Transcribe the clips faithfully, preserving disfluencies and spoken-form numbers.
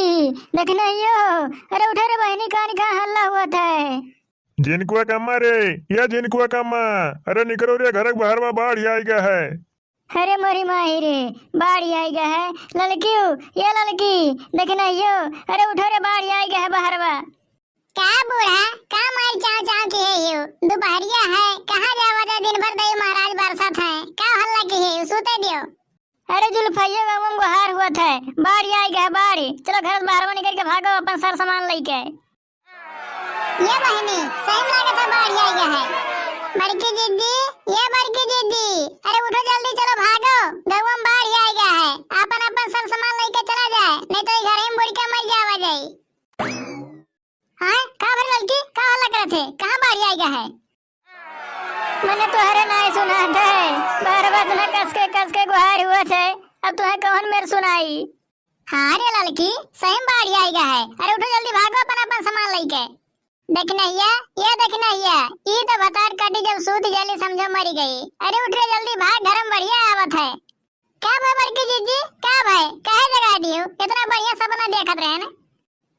ई, देखना यो, अरे उठा रे बहिनी, कान का हल्ला हुआ था। झिनकुआ कम्मा रे, या झिनकुआ कम्मा, अरे निकरो रे, घर के बाहर में बाढ़ आइगा है। अरे मोरी माई रे, बाढ़ आइगा है। ललकियो, या ललकी, देखना यो, अरे उठो रे, बाढ़ आइगा है बहरवा। का बूढ़ा, का माई चाव चाव किहे हियो? दुपहरिया है, कहाँ जावा जाए, दिन भर दई महाराज बरसत है, का हल्ला किहे हियो? सूते दियो। अरे जुल्फैया गाँव में गुहार हुआ था, बाढ़ आइगा है, बाढ़। चलो घर से बाहर निकल के भागो, अपन सर सामान लेके। ये बहिनी, सही में लागत है बाढ़ आइगा है। बड़की जिज्जी, ये बड़की जिज्जी, अरे उठो जल्दी, चलो भागो, गौवा में बाढ़ आइगा है। आपन आपन सर सामान लेके चला जाए, नहीं तो ई घर ही में बुड़ के मर जावा जाई। हाँ, का भरे ललकी, का हल्ला करत है? कहाँ बाढ़ आइगा है? मने तोहरे नाई सुनात है, बार बार इतना कस के, कस के गुहार हुआ थे, अब तुम्हें कौन मेर सुनाई? हाँ रे ललकी, सही में बाढ़ आइगा है। अरे उठो जल्दी भागो अपन, अपन सामान लेके। देखनहिया, ये देखनहिया, ई तो भतार काटी जब सूत जाली समझो मरी गई। अरे उठ रे जल्दी भाग, घर में बढ़िया आवत है। का भा बड़की जिज्जी, का भाई, काहे जगा दियो? इतना बढ़िया सपना देखत रहे न।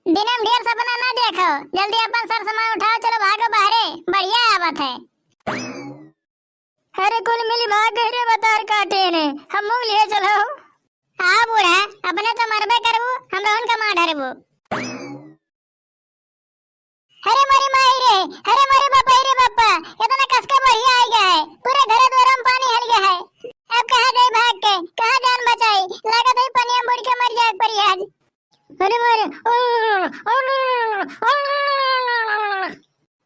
दिन में ढेर सपना ना देखो, जल्दी अपन सर सामान उठाओ, चलो भागो बाहरे, बढ़िया आवत है। अरे कुल मिली भाग गई रे बतार काटे ने, हम मुंह लिए चलो। हाँ बूढ़ा, अपने तो मरबे करबू, हम रहन का मार ढरबू। अरे मरी माई रे, अरे मरी बापा रे बापा, इतना कसके बढ़िया आ गया है, पूरे घरे द्वारा में पानी हल गया है। अब कहाँ जाई भाग के, कहाँ जान बचाई? लागत है पनिया में बुड़ के मर जाए परी आज। अरे मारे,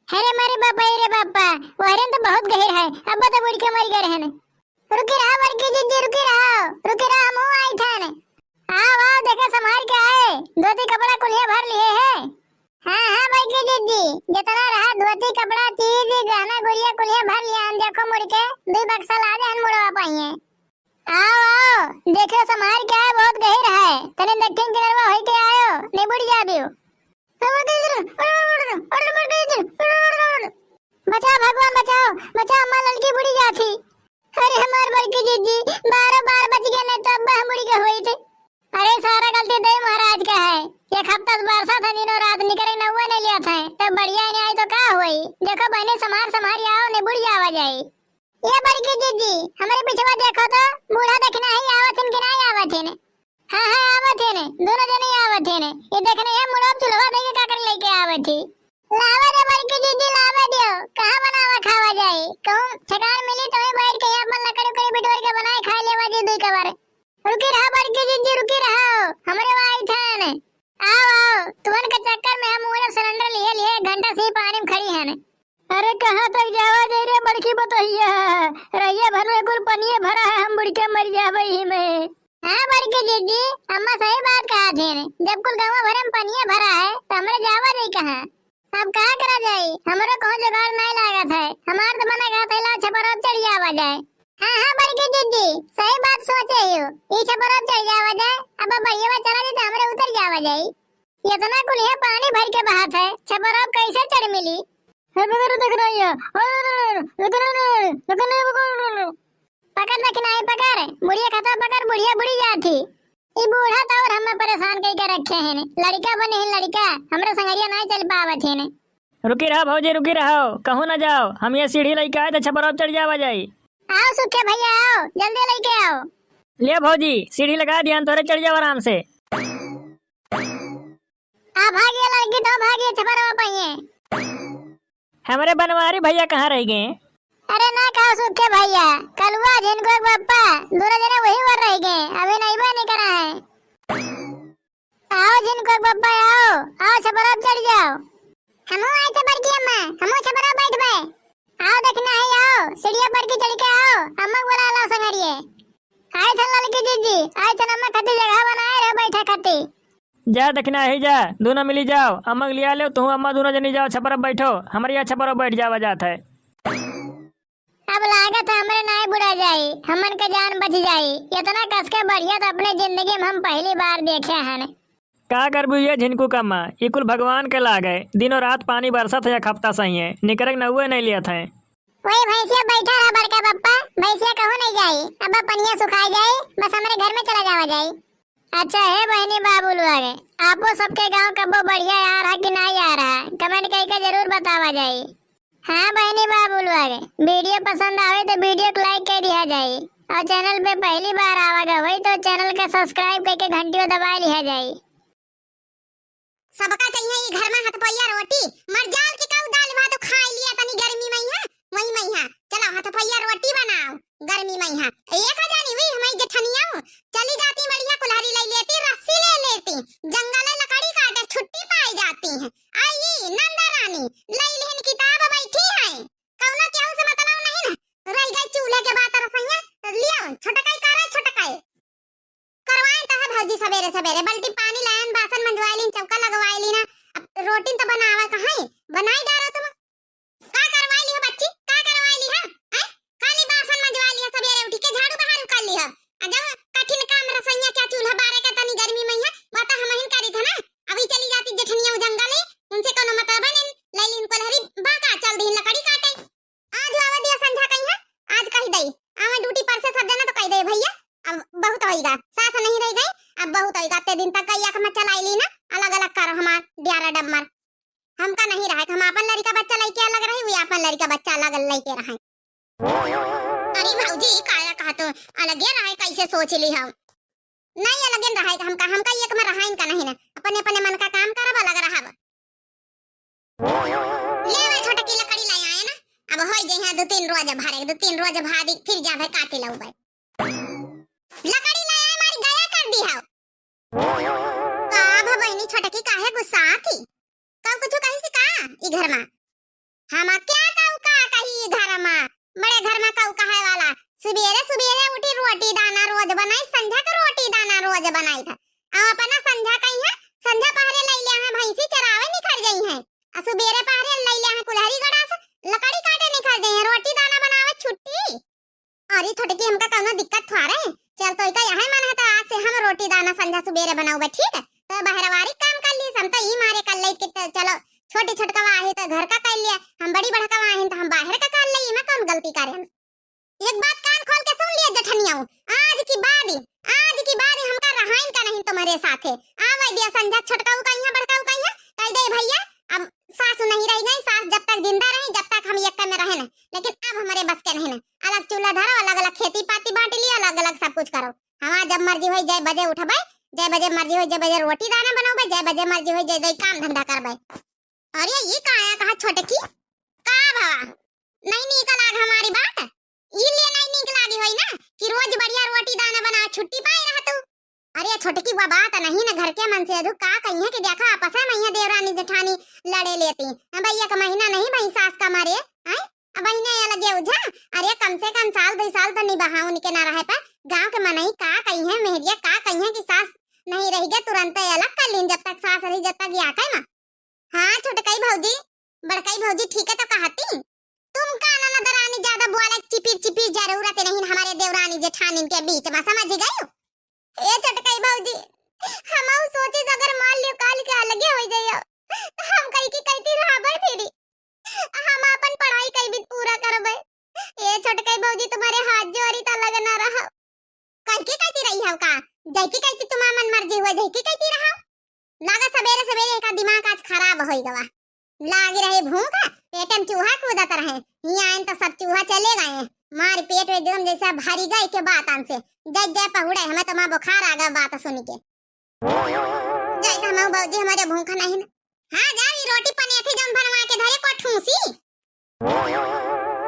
अरे मारे बापा, ए रे बापा, वहरन तो बहुत गहिर है, अब तो बुड़ के मर गए रहन। रुकी रहा बड़की जिज्जी, रुकी रहा, रुकी रहा, हम आई थन। आओ, आओ, देखा संभाल के आए, धोती कपड़ा कुलिया भर लिए है। हाँ, हाँ, बड़की जिज्जी, जितना रहा धोती कपड़ा, चीज, गहना गुरिया कुलिया भर लिया, हम देखो मुड़ के, दुई बक्सा ला दे, हम मुड़वा पाइए। आओ, आओ, देखो, संभाल के आए, बहुत गहिर है। तने दक्षिण किनरवा होई के आयो, नहीं बुड़ जाबियो। बचाओ भगवान, बचाओ, बचाओ, अम्मा ललकी बुड़ी जाथी। अरे हमार बड़की जिज्जी, बारह बार बच गए, नहीं तो अब हम बुड़ी के होई थे। अरे सारा गलती दे महाराज का है। एक हफ्ता से बरसात है, दिनों रात निकरे नौवे नहीं लिया था, तब बढ़िया नहीं आई तो का होई? देखो बहने, संभार संभार आओ, नहीं बुड़ जावा जाई। ये बड़की जिज्जी, हमरे पिछवा देखो तो, बूढ़ा देखना है, आवत हिन कि नहीं आवत हिन? हाँ, हाँ, आवत हिन, दोनों जने आवत हिन। ये देखने ये मुड़वा चुलवा देके काकर लेके आवत ही। लावा दे बड़की जिज्जी, लावा दियो, कहाँ बनावा खावा जाए? कहूँ ठेकान मिली तो वहीं बैठ के अपन लकड़ी उकड़ी बिटोर के बनाए खाए लेवा जी दुई कबर। रुकी रहा बड़की जिज्जी, रुकी रहा, हमरे वाई थान। आओ, आओ, तुमन के चक्कर में हम उरे सिलेंडर लिए लिए घंटा से ही पानी में खड़ी हन। अरे कहाँ तक जावा जाई रे बड़की बतहिया? रहिया भर में कुल पनिये भरा है, हम बुड़ के मर जाबे ही में। हाँ बड़की जिज्जी, अम्मा सही बात कहा थी, जब कुल गाँव भर में पनिये भरा है तो हमरे जावा जाई कहाँ? अब का करा जाई, हमरो कहूँ जुगाड़ नहीं लागत है। हमार तो मना कहत है ला छपरा चढ़ जावा जाए। हाँ, हाँ बड़की जिज्जी, सही बात सोचे हो, ई छपरा चढ़ जावा जाए। अब बढ़िया चला जाए तो हमरे उतर जावा जाई। इतना कुलिया पानी भर के बहात है, छपरा कैसे चढ़ मिली? हे पकड़ देखना है, अरे, अरे, अरे, अरे, अरे, अरे, अरे, अरे, अरे, अरे। पकड़ देखना है, पकड़, बुढ़िया खाता पकड़, बुढ़िया बुड़ी जाती। ई बूढ़ा तो और हमें परेशान कई के रखे हैं, लड़का बने हैं लड़का, हमरा संगरिया नहीं चल पावत हैं। रुकी रहो भौजी, रुकी रहो, कहूँ ना जाओ, हम ये सीढ़ी लेके आए थे, छपरा चढ़ जावा जाई। आओ सुखे भैया, आओ, जल्दी लेके आओ। ले भौजी, सीढ़ी लगा दिया, तोरे चढ़ जाओ आराम से। आ भागिए लड़की, तो भागिए छपरवा पहिए। हमरे बनवारी भैया कहाँ रह गए? अरे ना कहो सुखे भैया, कलुआ झिनकुआ के पप्पा, दोनों जने वही वर रह गए, अभी नहीं बनी करा है। आओ झिनकुआ के पप्पा, आओ, आओ छपरा पे चढ़ जाओ। हमहू आए थे बड़की अम्मा, हमहू छपरा बैठबे। आओ देखना है, आओ, सीढ़िया पर की चढ़ के आओ, अम्मा को बुला लाओ संगरिए। आए थे ललकी जिज्जी, आए थे अम्मा खातिर जगह बनाए रहे बैठे खातिर। जा देखना है, जा, दोनों मिली जाओ, अम्मा के लिया ले, तू अम्मा दोनों जनी जाओ, छपरा बैठो, हमारे यहाँ छपरा बैठ जावा जात है। अब लागत है हमरे नाय बुड़ा जाई, हमन के जान बच जाई। इतना कस के बढ़िया तो अपने जिंदगी में हम पहली बार देखे हन। का करबू ये झिनकू कम्मा, ई कुल भगवान के लाग है। दिनों रात पानी बरसत है, एक हफ्ता सही है, निकरे के नौवे नहीं लियत है। वही भैंसिया बैठा रहा बड़का पप्पा, भैंसिया कहूँ नहीं जाई, अब पनिया सुखाई जाई, बस हमरे घर में चला जावा जाई। अच्छा हे बहनी बाबू लोग, आपो सबके गाँव कब्बो बढ़िया यार है कि ना यार है, comment कइके जरूर बतावा जाई। हाँ बहिनी बाबू लोग, video पसंद आवे तो video को like कर दिया जाई और channel पे पहली बार आवा गा होई तो channel का subscribe करके घंटियो दबा लिया जाई। सबका चाहिए ई घर में हथपैया रोटी, मर जाल के काऊ दाल भात खाए लिया तनी गर्मी में यहाँ, वही में यहाँ। चलो हथपैया रोटी बनाओ गर्मी में यहाँ। एक जानी हुई हमारी जेठनिया, चली जाती बढ़िया कुल्हाड़ी ले लेती, रस्सी ले लेती, जंगल लकड़ी काटे छुट्टी पाई जाती है। आई नंदा रानी ले लेन किताब बैठी है, कौनो केहू से मतलब नहीं ना, रह गई चूल्हे के बात रसोइया, लियो छोटकाई करे छोटकाई। करवाए त है भौजी सबेरे सबेरे, बाल्टी पानी लायन, बासन मंजवाए लीन, चौका लगवाए लीन, अब रोटी तो बनावे का है, बनाई डारो तुम। का करवाए ली हो बच्ची, का करवाए ली हो? हैं? खाली बासन मंजवाए ली हो, सबेरे उठी के झाड़ू बहारू कर ली हो। आ जब कठिन काम रसोइया क्या चूल्हा बारे का तनी गर्मी में है, वो तो हम ही करी था ना। अभी चली जाती जेठनिया उ जंगल है, उनसे कोनो मतलब है नहीं, ले लीन कोल्हरी बाका चल दीन लकड़ी काटे। आज आवे दिया संझा कही है, आज कही दई, आवे duty पर से सब जना तो कही दे भैया, अब बहुत होइगा, सास नहीं रह गई, अब बहुत होइगा। ते दिन तक गैया के मत चलाई ली ना, अलग अलग करो हमार दियारा डम्मर। हमका नहीं रहे, हम आपन लड़का बच्चा लेके अलग रही, वे आपन लड़का बच्चा अलग लेके रहे। अरे भौजी, ई काया कहा तू अलगे रहे, कैसे सोच ली हम? नहीं अलगे रहे, हमका, हमका एक में रहाइन का नहीं ना, अपने अपने मन का काम करब, अलग रहब। ले भाई छोटकी लकड़ी ले आए ना, अब होई जइहा दो तीन रोज भरे, दो तीन रोज भादी फिर जाबे काटे लउबे। लकड़ी ले आए मारी गया कर दी हो। का भा बहिनी छोटकी काहे गुस्सा थी? कऊ कुछ कही सी का ई घर मा? हम क्या कऊ का कही ई घर मा? बड़े घर मा कऊ कहे वाला। सुबेरे सुबेरे उठी रोटी दाना रोज बनाई, संझा का रोटी दाना रोज बनाई था। अब अपना संझा कही है, संझा पहरे लई लिया है, भैंसी चरावे निकल गई है। आ सुबेरे पहरे लई लिया है, कुल्हारी गड़ा से लकड़ी काटे निकल गई है, रोटी दाना बनावे छुट्टी। अरे छोटकी, हमका कौनो दिक्कत थोड़े है। चल तो इका यही मन है तो आज से हम रोटी दाना संझा सुबेरे बनाउबे, ठीक है? तो बहरवारी काम कर ली, हम तो ई मारे कर ले कि तो चलो छोटी छोटकवा आहे तो घर का कर लिया, हम बड़ी बड़कवा आहे तो हम बाहर का कर ले, इमा कौन गलती करे हम? एक बात कान खोल के सुन लिया जेठनिया, आज की बाद, आज की बाद हमका रहाइन का नहीं तुम्हारे साथे। आवे दिया संझा छोटकाऊ का यहाँ बड़काऊ का यहाँ, कह दे भैया अब सासू नहीं रही गई, सास जब तक जिंदा रही जब तक हम यक्का में रहे नहीं, लेकिन अब हमारे बस के नहीं ना। अलग चूल्हा धरो, अलग अलग खेती पाती बांट लिया, अलग अलग सब कुछ करो। हमार जब मर्जी होई जय बजे उठबे, जय बजे मर्जी होई जय बजे रोटी दाना बनौबे, जय बजे मर्जी होई जय जय काम धंधा करबे। अरे ई काया कहा छोटकी, का भवा? नहीं नीक लाग हमारी बात? ई लिए नहीं नीक लागी होई ना कि रोज बढ़िया रोटी दाना बना छुट्टी पाए रह तू। अरे छोटकी, वा बात नहीं न घर के मन से अधू का कहिए कि देखा आपस में यहाँ देवरानी जेठानी लड़े लेती। अब एक महीना नहीं भई सास का मारे, हैं? अब इन्हें ये लगे उझा, अरे कम से कम साल दो साल तो निबहा उनके ना रहे पर गाँव के मनई का कहिए, मेहरिया का कहिए कि सास नहीं रही गए, तुरंत अलग कर लीन जब तक सास रही जब तक या कहे ना। हाँ छोटकई भौजी, बड़कई भौजी ठीक है तो कहती। तुम का ननद रानी ज्यादा बोले चिपिर चिपिर जरूरत नहीं हमारे देवरानी जेठानी के बीच में, समझ गई? ए छोटकई भौजी, हम सोचे अगर मान लियो काल के अलगे हो जाइयो, तो हम कई की कहती रहबे फिरी। हम अपन पढ़ाई कई भी पूरा करबे। ए छोटकई भौजी तुम्हारे हाथ जोड़ी तो अलग ना रहो। कई की कहती रही हो का? जय की कहती तुम्हारा मन मर्जी हुआ, जय की कहती रहो। लागा सबेरे सबेरे एका दिमाग आज खराब होई गवा। लागी रही भूख, पेट में चूहा कूदत रहे। हियाँ आइन तो सब चूहा चले गए। मार पेट में एकदम जैसा भरी गए के बात आन से। जय जय पहुड़े, हमें तो माँ बुखार आ गया बात सुन के। जय तो हमारे भौजी हमारे भूख नहीं ना। हाँ जाओ, ये रोटी पने थी जौन बनवा के धरे को ठूसी।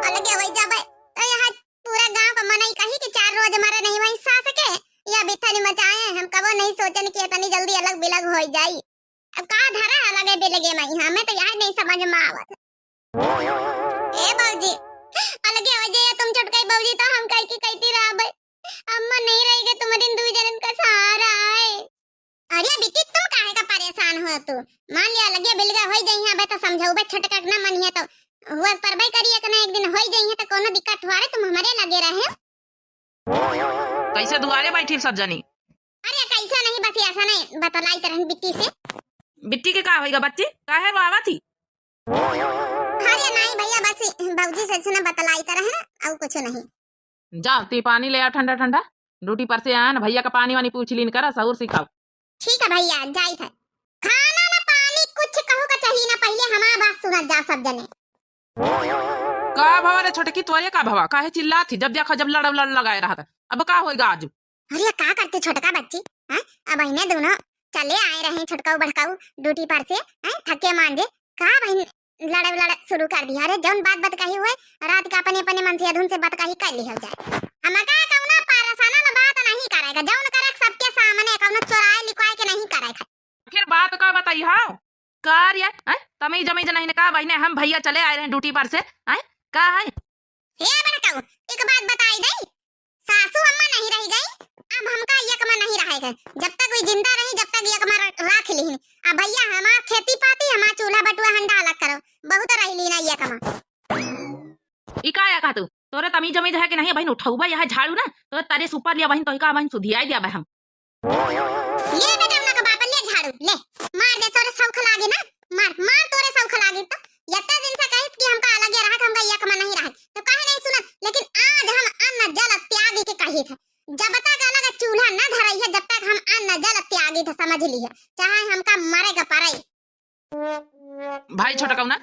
अलगे होई जाबे। तो यहाँ पूरा गांव का मनई कही कि चार रोज मरे नहीं वही सास के, या बिथनी मचाए, हम कबो नहीं सोचन कि इतनी जल्दी अलग बिलग होई जाई। अब का धरा अलगे बिलगे में, हमें तो यही नहीं समझ में आवत। ए बाबूजी, अलगे हो जाइए तुम छोटकाई बाबूजी, तो हम कह के कहती रहबे, अम्मा नहीं रहेगी तुम्हारे इन दो जनन का सहारा है। अरे बिट्टी, तुम काहे का परेशान हो तू? मान लिया अलगे बिलगे होई जाइए, अबे तो समझाऊबे छोटका के ना मनिए तो हुआ परबे करी, एक ना एक दिन होई जाइए तो कोनो दिक्कत हुआ रे, तुम हमारे लगे रहे। कैसे दुआरे बैठी सब जनी? अरे कैसा नहीं, बस ऐसा नहीं बतलाई तरह बिट्टी से। बिट्टी के का होइगा बच्ची, काहे रोआवा थी? अरे नहीं भैया, बस भौजी से ना बतलाई तरह ना, और कुछ नहीं। जा ती पानी ले आ ठंडा ठंडा, ड्यूटी पर से आया ना, भैया का पानी वानी पूछ लीन करा, सहूर सिखाओ। ठीक है भैया, जाई थे। कहीं ना पहिले हमार बात सुनत जाओ सब जने। का भवा रे छोटकी, तोरे का भवा? काहे चिल्लात ही? जब देखा जब लड़ लड़ लगाए रहत। अब का होइगा आज? अरे का करती छोटका बच्ची, हैं? अब इन्हें दोनों चले आए रहे छोटकाऊ बड़काऊ ड्यूटी पर से, हैं? थके मांजे, का बहिन लड़े लड़े शुरू कर दिया? अरे जौन बात बतकही हुए, रात का अपने अपने मन से अधुन से बतकही कर लिहल जाए। हमका कौनो परेशाना ला बात नहीं करेगा, जौन करे सबके सामने, कौनो चोराए लिखवाए के नहीं करेगा। आखिर बात का बताई हो? का रे, हैं? तमीज अमीज नहीं न का बहिने, हम भैया चले आए रहे ड्यूटी पर से, हैं? का है? हे बड़काऊ, एक बात बताई दई, सासू अम्मा नहीं रही गई, अब हमका यकमा नहीं रहे गए। जब तक वी जिंदा रही, जब तक यकमा र-, राख लीन। अब भैया हमार खेती पाती, हमार चूल्हा बटुआ हंडा अलग करो, बहुत रही लीन यकमा। ई का या का तू? तोरे तमीज अमीज है कि नहीं? बहिन उठौबा यह झाड़ू ना, तोरे तरे से ऊपर लिया बहिन, तो का बहिन सुधियाई दिया बहिन हम। ले बेटा, उनका बाप, ले झाड़ू, ले। मार दे, तोरे सौख लागे ना, मार, मार, तोरे सौख लागे तो। यत्ता दिन से कहित कि हमका अलगे रहत, हमका यकमा नहीं रहत, तो काहे नहीं सुनत? लेकिन आज हम अन्न जल त्याग के कहित है, जब तक अलग चूल्हा न धरई है, जब तक हम अन्न जल त्यागित है, समझ ली है, चाहे हमका मरे का पड़े। भाई छोटकौना,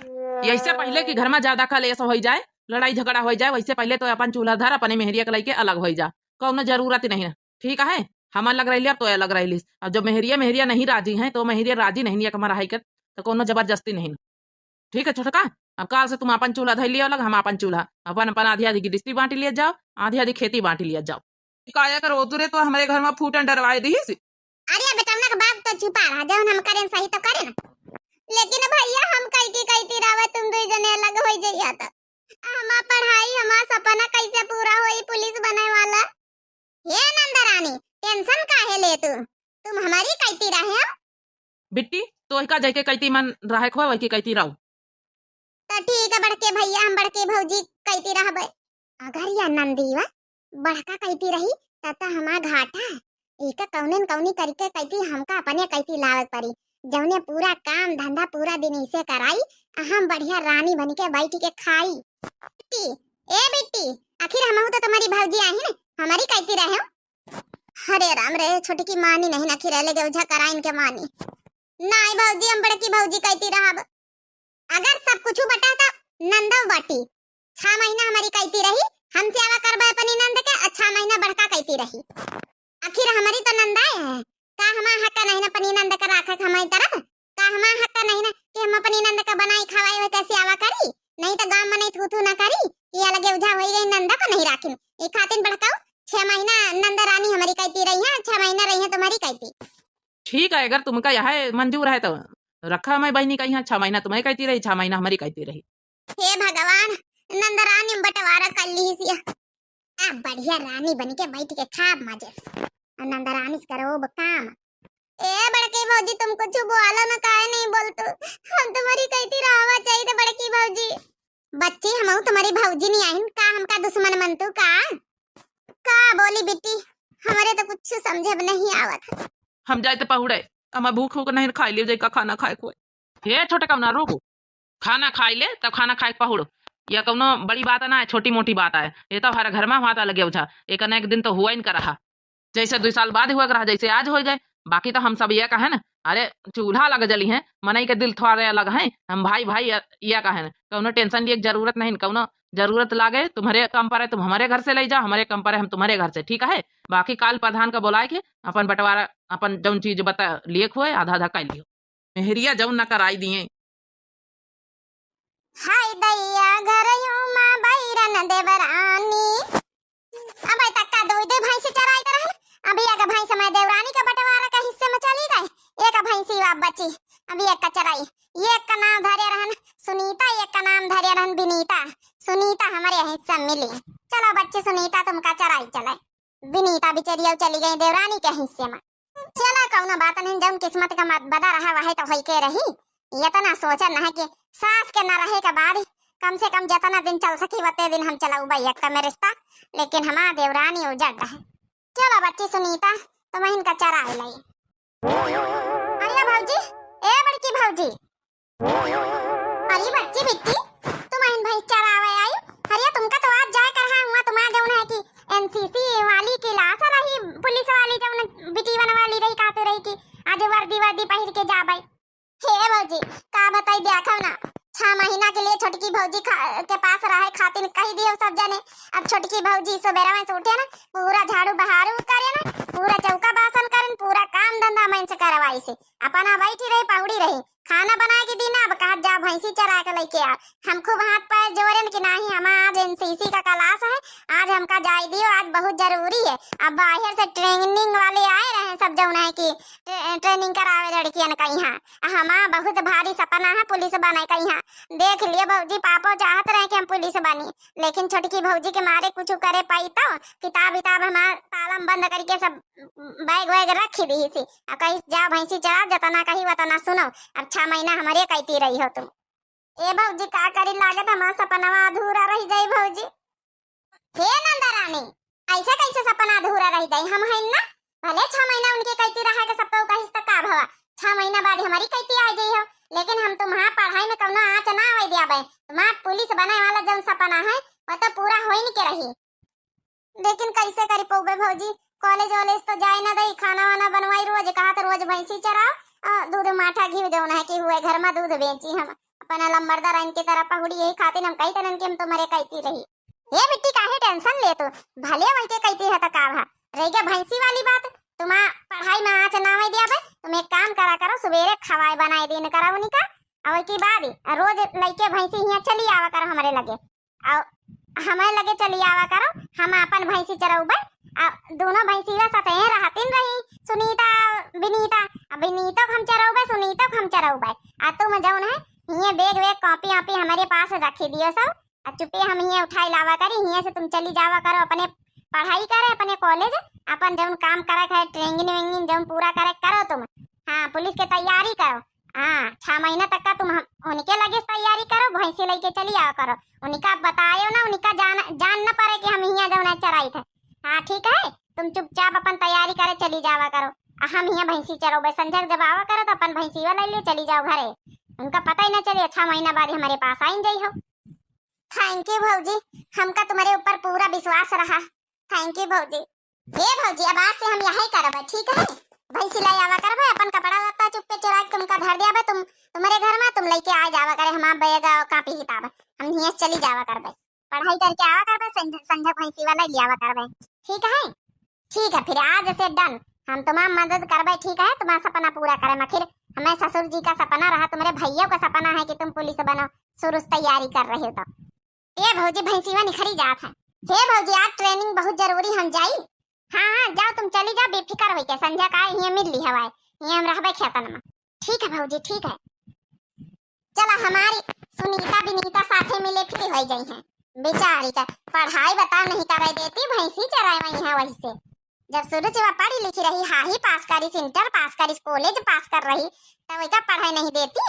यैसे पहिले कि घर में ज्यादा कलेश होइ जाए, लड़ाई झगड़ा होइ जाए, वैसे पहिले तो अपन चूल्हा धर, अपने मेहरिया के लइके अलग होइ जा, कौनो जरूरत ही नहीं है। ठीक है, हम अलग रह लिया, तो अलग रह लिस। अब जब मेहरिया, मेहरिया नहीं राजी हैं, तो मेहरिया राजी नहीं है कि हमारा है कर, तो कौनो जबरदस्ती नहीं। ठीक है छोटका, अब काल से तुम अपन चूल्हा धर लिया अलग, हम अपन चूल्हा, अपन, अपन आधी आधी गिरस्ती बांट लिया जाओ, आधी आधी खेती बांट लिया जाओ। काया करो, तू रे तो हमरे घर में फूटन डरवाए दीस। अरे बेटौना के बाप तो चुपा रहा, जौन हम करेन सही तो करे ना। लेकिन भैया हम कई की कईती रहबे, तुम दुई जने अलग होइ जइया तो। हमार पढ़ाई, हमार सपना कैसे पूरा होई पुलिस बने वाला? हे नंदरानी, tension काहे ले तू? तुम हमरी कईती रहे हो। बिट्टी, तोहिका जइके कईती मन रहे खो, वही कईती रहो। त ठीक है बड़के भैया, हम बड़के भौजी कईती रहबे। अगर या नंदीवा बड़का कईती रही, त त हमार घाटा है। इका कौने न कौनी करके कईती हमका अपने कईती लावे पड़ी, जौने पूरा काम धंधा पूरा दिन इसे कराई, आ हम बढ़िया रानी बन के बैठ के खाई। बिट्टी, ए बिट्टी, आखिर हमहू तो तुम्हारी भौजी आही न, हमरी कईती रहे हो। अरे राम रे, छोटकी मानी नहीं, आखिर अलगे उझा कराइन के मानी। नाई भौजी, हम बड़की भौजी कईती रहब। अगर सब कुछ बटा त नंदव बाटी। छह महीना हमरी कईती रही, हम सेवा करबे अपनी नंद के, आ छह महीना बड़का कईती रही। आखिर हमरी तो नंदाए है, का हमार हक नहीं ना अपनी नंद के राखे के हमारी तरफ? का हमार हक नहीं ना कि हम अपनी नंद के बनाई खवाई हुए कैसे आवा करी? नहीं तो गांव में नहीं थू थू ना करी कि अलगे उझा होई गई, नंद को नहीं राखिन। ई खातिन बड़काऊ छह महीना नंद रानी हमरी कईती रही है, छह महीना रही है तुम्हारी कईती। ठीक है, अगर तुमका यह मंजूर है तो रखा हमारी बहिनी का यहाँ, छह महीना तुम्हारी कईती रही, छह महीना हमरी कईती रही। हे भगवान, नंदरानी में बंटवारा कर ली सिया। अब बढ़िया रानी बन के बैठ के खाब मजे से। और नंदरानी से करो अब काम। ए बड़की भौजी, तुम कुछ बोलो ना, काहे नहीं बोलतू? हम तुम्हारी कईती रहवा चाहिए थे बड़की भौजी। बच्ची, हमहू तुम्हारी भौजी नहीं आइन का, हमका दुश्मन मनतू का? का बोली बिट्टी, हमरे तो कुछ समझे में नहीं आवत। हम जाए तो पहुड़े, हमार भूख उख नहीं, खाई लियो जाए का खाना खाए कोई। हे छोटकौना, रुको, खाना खाई ले तब खाना खाए के पहुड़ो। यह कौनो बड़ी बात ना है, छोटी मोटी बात है। ये तो हर घर में हुआ था लगे उझा, एक न एक दिन तो हुआ इनका रहा। जैसे दुई साल बाद हुआ रहा, जैसे आज होइ गए। बाकी तो हम सब ये कहे न, अरे चूल्हा लग जली है, मनई के दिल थोड़े अलग है, हम भाई भाई ये, ये कहे न, कौनो tension लिए के जरूरत नहीं, कौनो जरूरत लागे तुम्हारे कम परे, तुम हमारे घर से ले जाओ, हमारे कम परे, हम तुम्हारे घर से, ठीक है। बाकी काल प्रधान का बुलाए के अपन बंटवारा, अपन जौन चीज बता लिए हुए, आधा आधा कर लियो। मेहरिया जौन न कराई दिए। हाय दैया, घरयो मा बैरन देवरानी। अब तक का दो दो भैंस चराइत रहन, अब एक भैंस मैं देवरानी का बंटवारा का हिस्से में चली गए, एक भैंसी वा बची, अब एक का चराई। एक का नाम धरे रहन सुनीता, एक का नाम धरे रहन विनीता। सुनीता हमारे हिस्सा मिली। चलो बच्ची सुनीता, तुमका चराई चले। विनीता बिचरिया चली गई देवरानी के हिस्से में। चला, कौनो बात नहीं, जौन किस्मत का मत बदा रहा, वही तो होई के रही। इतना सोचन है कि सास के न रहे के बाद कम से कम जितना दिन चल सकी, वते दिन हम चलाऊ भाई एक में रिश्ता, लेकिन हमार देवरानी उजड़ रहे। चलो बच्ची सुनीता, तुम इनका चराए लाई। अरे भौजी, ए बड़की भौजी, अरे बच्ची बिट्टी, तुम इन भैंस चरावे आई? अरे तुमका तो आज जाए कर रहा हुआ, तुम्हारा जौन है कि एनसीसी वाली क्लास रही, पुलिस वाली जौन बिटीवन वाली रही, कहते रही कि आज वर्दी वर्दी पहिर के जाबे। हे भौजी, का बताई, देखो ना, छह महीना के लिए छोटकी भौजी खा-, के पास रहे खातिर कही दियो सब जने। अब छोटकी भौजी सुबेरवा से उठे ना, पूरा झाड़ू बहारू करे ना, पूरा चौका बासन करे, पूरा काम धंधा मन से करवाई से। अपना बैठी रही, पहुड़ी रही, खाना बनाए के दिन अब कहत, "जा भैंसी चरा के लेके आ।" हम खूब हाथ पैर जोरेन कि नाही, हम आज एनसीसी का क्लास है, आज हमका जाए दियो, आज बहुत जरूरी है। अब बाहर से ट्रेनिंग वाले आए रहे सब, जौन है कि ट्रे-, ट्रेनिंग करावे लड़कियन का यहाँ। आ हमार बहुत भारी सपना है पुलिस बने का यहाँ। देख लिए भौजी, पापो चाहत रहे कि हम पुलिस बनी, लेकिन छोटकी भौजी के मारे कुछ करे पाई तो किताब विताब हमार ताला में बंद करके सब बैग वैग रख दी थी। अब कही, "जा भैंसी चराओ, जतना कही वतना सुनो, अब छह महीना हमरे कहती रही हो तुम।" ए भौजी, का करी, लागत हमार सपनवा अधूरा रह जाई भौजी। हे नंदा रानी, ऐसे कैसे सपना अधूरा रह जाई? हम हईन ना, भले छह महीना उनके कहती रहा के सबको कहिस त का भवा, छह महीना बाद हमारी कहती आ जाई हो, लेकिन हम तुम्हार पढ़ाई में कौनो आँच ना आवे दियाबे। तुम्हार पुलिस बने वाला जौन सपना है, वो तो पूरा होइन के रही। लेकिन कैसे करी पौबे भौजी, कॉलेज वॉलेज तो जाए ना दई, खाना वाना बनवाई रोज, कहा तो रोज भैंसी चराओ, आ, दूध माठा घी जौन है कि हुए घर में दूध बेची हम, अपना लंबरदार इनकी तरह पहुड़ी, यही खातिर हम कही तरन कि हम तुम्हारे कहती रही। हे बिट्टी, काहे टेंशन ले तू, भले वही के कहती है तो का भा, रह गया भैंसी वाली बात, तुम्हार पढ़ाई में आँच ना आवे दियाबे, तुम एक काम करा करो, सुबेरे खवाए बनाए दिन करा उनका, और की बाद रोज लइके भैंसी हियाँ चली आवा करो हमरे लगे। अउ हमारे लगे चली आवा करो, हम आपन भैंसी चरउबे। आ दोनों भैंसिया सतहे रहतिन रही, सुनीता, विनीता। आ विनीतो के हम चरउबे, सुनीतो के हम चरउबे। आ तुम जौन है, हिये बैग वैग, कॉपी ऑपी हमरे पास रखी दियो सब। आ चुपे हम हिये उठाई लावा करी, हिये से तुम चली जावा करो अपने पढ़ाई करे, अपने कॉलेज, अपन जौन काम करे है, ट्रेनिंग वेनिंग जौन पूरा करे करो तुम। हाँ, पुलिस के तैयारी करो। हाँ, छह महीना तक का तुम हम, उनके लगे से तैयारी करो, भैंसी लेके चली आवा करो। उनका बतायो ना, उनका जान, जान न पड़े कि हम हियाँ जौन है चराई थे। हाँ, ठीक है, तुम चुपचाप अपन तैयारी करे चली जावा करो। आ हम हियाँ भैंसी चरउबे, संझा के जब आवा करो तो अपन भैंसिया ले लिए चली जाओ घरे। उनका पता ही ना चले, छह महीना बाद ही हमरे पास आइन जाई हो। Thank you भौजी, हमका तुम्हारे ऊपर पूरा विश्वास रहा। Thank you भौजी। हे भौजी, अब आज से हम यही करबे, ठीक है? भैंसी ले आवा करबे, अपन कपड़ा लत्ता चुप्पे चुरा के तुमका धर दियाबे, तुम, तुम्हारे घर में तुम लेके आ जावा करे हमार बैग और कॉपी किताब, हम हियाँ से चली जावा करबे, पढ़ाई करके आवा करबे, संझ-, संझा भैंसी वाला ले आवा करबे, ठीक है? ठीक है, फिर आज से done, हम तुम्हार मदद करबे, ठीक है? तुम्हार सपना पूरा करे में, फिर हमें ससुर जी का सपना रहा, तुम्हारे भैया का सपना है कि तुम पुलिस बनो, शुरू से तैयारी कर रहे हो तो। ए भौजी, भैंसिया निखरी जात है। हे भौजी, आज ट्रेनिंग बहुत जरूरी, हम जाई। हाँ, हाँ, जाओ, तुम चली जाओ बेफिकर होइके, संझा का हियाँ मिल ली हवाए, हियाँ हम रहबे खेतन में। ठीक है भौजी, ठीक है। चला, हमारी सुनीता विनीता साथे मिले फिर हो जाई हैं। बेचारी का पढ़ाई बताओ नहीं करे देती, भैंसी चराए वही है वही से। जब शुरू से वह पढ़ी लिखी रही, हाही पास करिस, इंटर पास करिस, कॉलेज पास कर रही, तो वही का पढ़ाई नहीं देती।